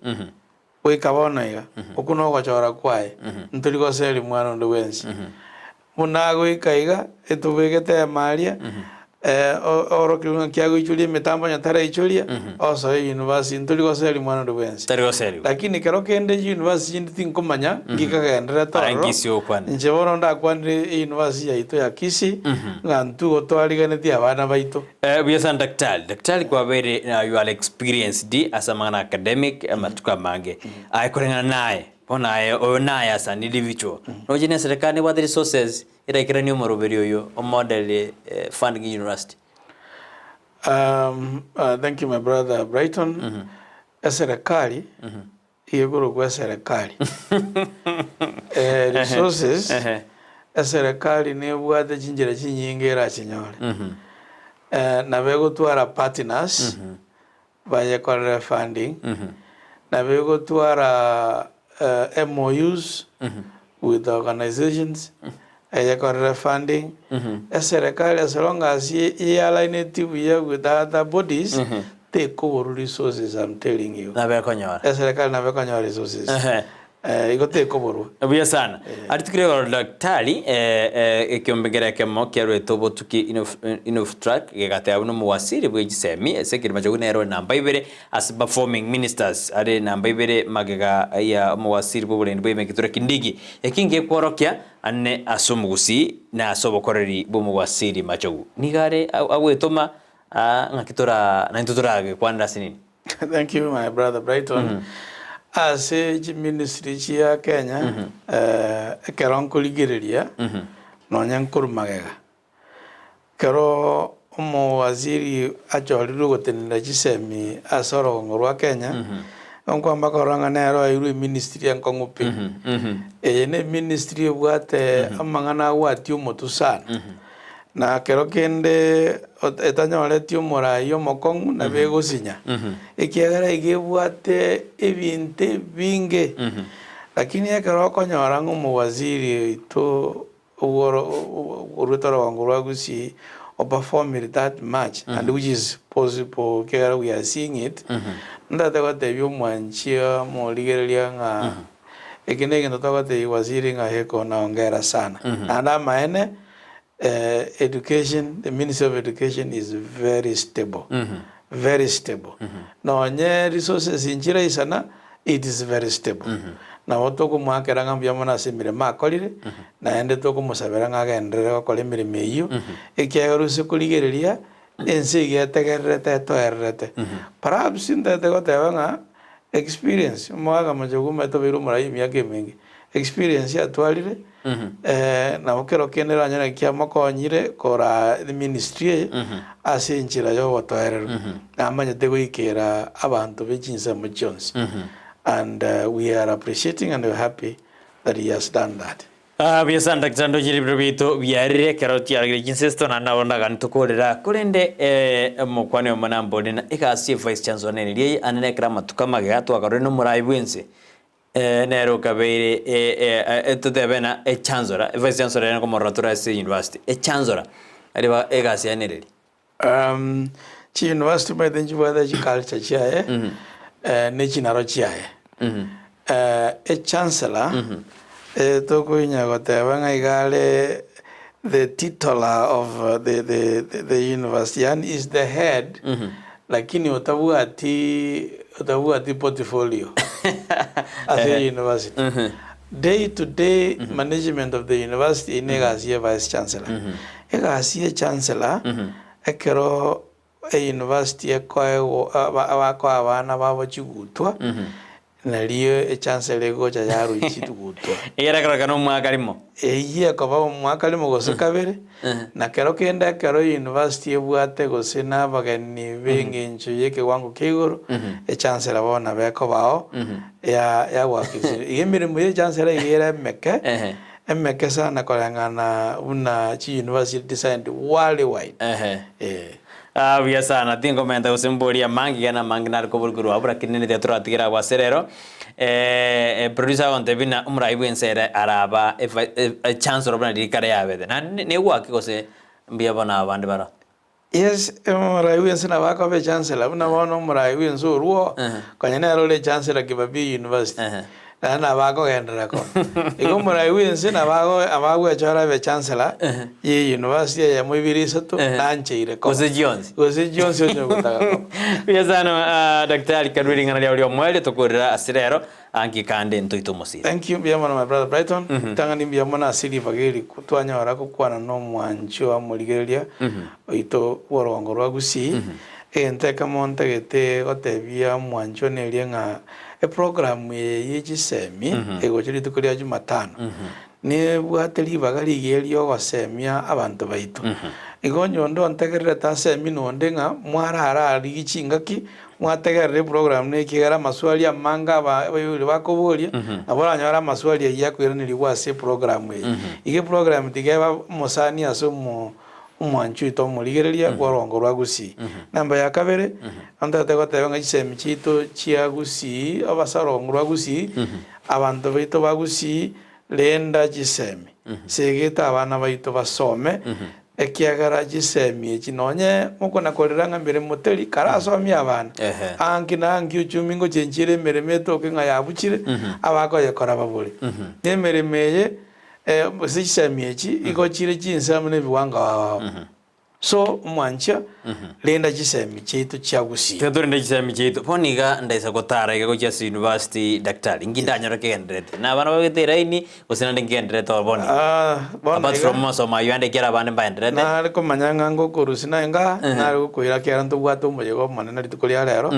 goika bono iga, okwo nogochora kwaye, ntori goseria mwana onde bwensi. Buna agoika iga, etobegete ema aria, oorokigwe ng'aki agoichoria emetambo onye taraichoria, osoe university, ntori goseria mwana onde bwensi. Tari goserigwa. Lakini kero kende university chinde tinkomanya nki kagendererete Ara ororo, Kisii okwane. inche bono ndakwanire university yaito ya Kisii, ng'a intwe igo twariganetie abana baito. Buya sana daktari. Daktari kwabeire you are experienced ase amang'ana academic amatuko amange. Aye koreng'ana naye, bono aye oyo naye as an individual, noche ne eserekari nebwate resources eraikeranie omoroberi oyo o model fund ng'a university? Thank you my brother Brighton. Eserekari Egekorokwa eserekari. Resources, eserekari nebwate chinchera chinyinge erachinyore. Nabo egotwara partners bayekorere funding, nabo egotwara MOUs with organisations eyekorere funding, eserekari as long as ealigneti buya with other bodies tekoborwa resources I'm telling you. Nabo ekonyora. Eserekari nabo ekonyora resources. Ehe. Igo tekoborwa. Buya sana. Aria tikire igoro daktari, ekeombe nkere ekemo kiarwete obotuki Inuftrac gegateba buna omowasiri bwe chisemi ase ekerima chiago nere ore namba ibere ase performing ministers are namba ibere magega ya omowasiri bw'oborendi bwa Kithure Kindiki. Eki ngekworokia ane ase omogusii na ase obokoreri bw'omowasiri Machogu. Nigo are agwetoma ng'aki tora naintwe toragekwanera ase nini? Thank you my brother Brighton. Ase chiministry chia Kenya ekero nkorigereria nonya nkorwa magega ekero omowaziri achorirwe gotenenera chisemi ase orogongo rwa Kenya nkwamba korora ng'a nere oeirwe eministry enkong'u pi. Eye ne eministry ebwate amang'ana agwatia omotwe sana. Na kero kende etanyoreti omoraai omokong'u nabo egosinya, ekiagera iga ebwate ebinto ebinge. Lakini ekero okonyora ng'a omowaziri oito oruete orogongo rwa Gusii o performire that much and which is possible ekiagera we are seeing it, ntagete gotebia omwanchi omorigereria ng'a eke negento togotebia waziri ng'a heko na hongera sana. Naende amaene Education, the ministry of education is very stable, very stable. Nonye resources nchiraisana, it is very stable. Nabo tokomoakera ng'a mbuya mono ase emeremo akorire, naende tokomosabera ng'a agenderere gokora emeremo eyio, ekiagera ase korigereria, ense iga etegererete etoererete. Perhaps ntagete goteba ng'a experience, omogaka Machogu omanyete obeire omoraia emiaka emenge, experience atwarire, nabo kero kende oranyore naki amokonyire koraa eministry eye ase enchera ya obotoereru. Namanyete goikera abanto be chinsemo chionsi and we are appreciating and we are happy that he has done that. Buya sana Daktari ndochire ebiro biaito biarire ekero chiaragire chinsesto naende nabo ndagani tokorera korende omokwana oyomo nambore na egasi ye vice chancellor nere riaye ande nekero amatuko amagega twakarorire nomorai bwense nere okabeire totebe na echancellor evice chancellor ere nkomorora tore ase university echancellor riba egasi yaye nereri. Chiuniversity omanyete nchibwate chiculture chiaye ne chinaro chiaye. Echancellor tokoinya goteba ng'a iga are the titular of the the the university yaani is the head lakini otabwati otabwati portfolio ase university. Day to day management of the university eyio ne egasi ya vice chancellor. Egasi ye chancellor ekero eyunivasiti ekoegwa bakoa abana babo chigutwa, nario echancellor egocha yarwa chigutwa. Egere ekororekana omwaka rimo. Eyio ekoba omwaka rimo gose kabere, na kero kende ekero eyunivasiti ebwate gose na abageni be eng'encho ya ekewango kia igoro, echancellor bono nabo ekobao ya yagoakikisha. Iga emeremo ya echancellor iga ere emeke. Emeke sana koreng'ana buna chi university designed worldwide. Ehe. Eh. Ah, buya sana tinkomenta gose mborie amange iga namange nare koborwa abwo lakini nere tiga toratigere abwo ase rero eh, producer agontebia buna omorai bwense ere araba efa echancellor buna riria kare yabete naende negwaki gose mbuya bono abande baroo. Yes, omorai bwense nabo akoba echancellor buna bono omorai bwense orwo konya nere ore echancellor Kibabii University naende nabo akogenderera koba. Igo omorai bwense nabo ago nabo agwechora abe chancellor ye university eyemo ibere isato nancheire koba. Gose chionsi. Gose chionsi onye ogotaka koba. Buya sana Daktari Karue ring'ana riao ria omoerio tokorera ase rero anki kande ntoite omosira. Thank you mbuya mono my brother Brighton, ritang'ani mbuya mono ase ribaga eri twanyora gokwana na omwanchi oa omorigereria oito bw'orogongo rwa Gusii. Egento ekemo ntagete gotebia omwanchi one eria ng'a eprogram eye ye chisemi egocha rituko ria Jumatano nebwate ribaga rigiya riogosemia abanto baito. Igo onye onde ontegererete asemi nonde ng'a mwarara arigie chingaki Mwategerera eprogram na ekiagera amaswali amange aba abaibori bakoboria, nabo oranyore amaswali ayio akoiranerigwa ase eprogram eye. Iga eprogram tiga ebe omosani ase omo omwanchi oito omorigereria bw'orongo rwa Gusii. Namba ya kabere, ntagete goteba ng'a chisemi chiaito chia Gusii ase orongo rwa Gusii, abanto baito ba Gusii renda chisemi, segeta abana baito basome. Ekiagera chisemi echi nonye mokona korera ng'a meremo teri, karasomie abana, anki na anki uchumi ngochenchire emeremo etoke ng'a yabuchire, abakoyekora babore. Na emeremo eye, gose chisemi echi, igo chire chinsemo na ebiwango ao ao. So, omwanchia, renda chisemi chiaito chia gusii. Tiga torende chisemi chiaito. Bono iga ndaisa gotara iga gochia ase university daktari, inki ndanyore kegendererete? Na abana babegete eraini, Gose naende ngendererete oo bono? Bono Apart iga, from masomo ayio ande ekiagera abande mbaendererete. Nare komanya ng'a ngokorusia naye nga, nare gokoira ekiagera ntobwate omoyega omonene rituko ria rero,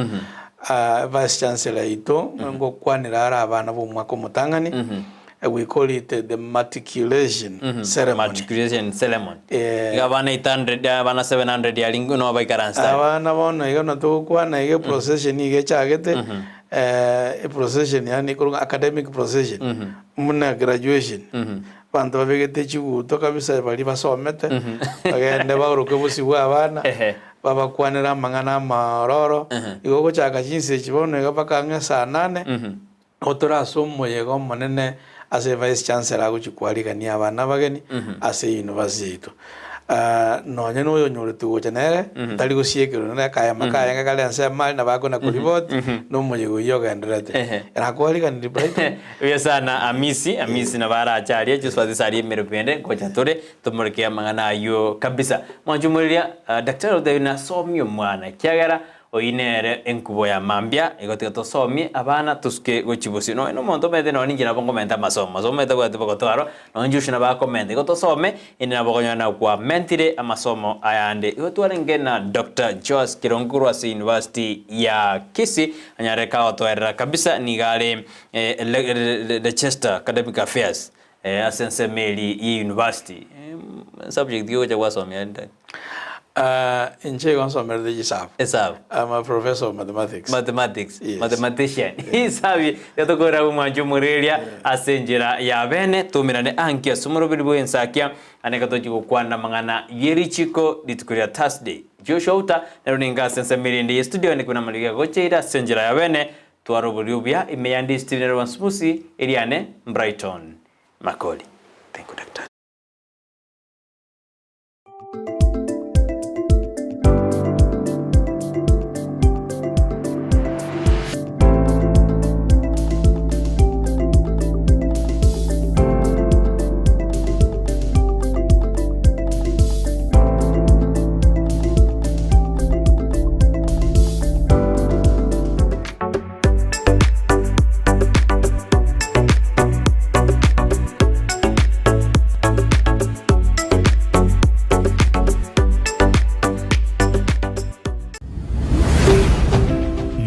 Vice Chancellor yaito ngokwanera are abana b'omwaka omotang'ani, we call it the matriculation ceremony. Matriculation ceremony. Iga abana 800, abana 700 aria no baikaransete aria. Abana bono iga buna togokwana iga eprocession iga echagete, Eprocession yaani ekorokwa academic procession, buna graduation, abanto babegete chiguto kabisa baria basomete, bagende baoroke bosio bwa abana, babakwanere amang'ana amaororo, igo ogochaka chinsa echi bono iga mpaka ang'e saa nane, nigo tore ase omoyega omonene ase vice chancellor agochia kwarigania abana abageni ase university yaito. Nonye na oyonyoretwe gocha nere, tari gosiekerwa nere akayama kaye kare ensemo aria nabo akona koripoti, na omoyega oyio ogendererete. Nakwariganirie Brighton. Buya sana Amisi, Amisi nabo arache aria Josphat aria emeremo ende ngocha tore tomoreke amang'ana ayio kabisa. Mwanche omoriria Daktari otebi nasomie omwana ekiagera Oyio nere enkubo ya mambia, igo tiga tosomie abana tosuke gochia bosio. Nonya na omonto omanyete nonya ninche nabo nkomenta amasomo, masomo omanyete tabwati bogotwarwa, nonya inche nabo akomenta. Igo tosome, inde nabo okonyora na kwamentire amasomo ayande. Igo twarenge na Doctor Joas Kirongo korwa ase University ya Kisii, anyare kagotoerera kabisa nigo are Leicester Academic Affairs ase ensemo eria ye university. Subject ki ogocha gwasomia aria? Inche igo nsomerete chisabu. Esabu. I'm a professor of mathematics. Mathematics. Yes. Mathematician. Isabi yatokorera omwancho omoreria ase enchera ya bene tumirane anki ase omoroberi bw'ensakia ane gatochi gokwana amang'ana ye richiko rituko ria Thursday. Joshua Uta nero ninga ase ensemo erinde ye studio ane kobuna amariga gocheire ase enchera ya bene twara oborio obuya ime ya Ndisi TV nero Wansubusi eriane Brighton Makori. Thank you Daktari.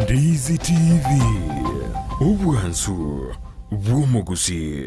Ndizi TV, obwansu bw'omogusii.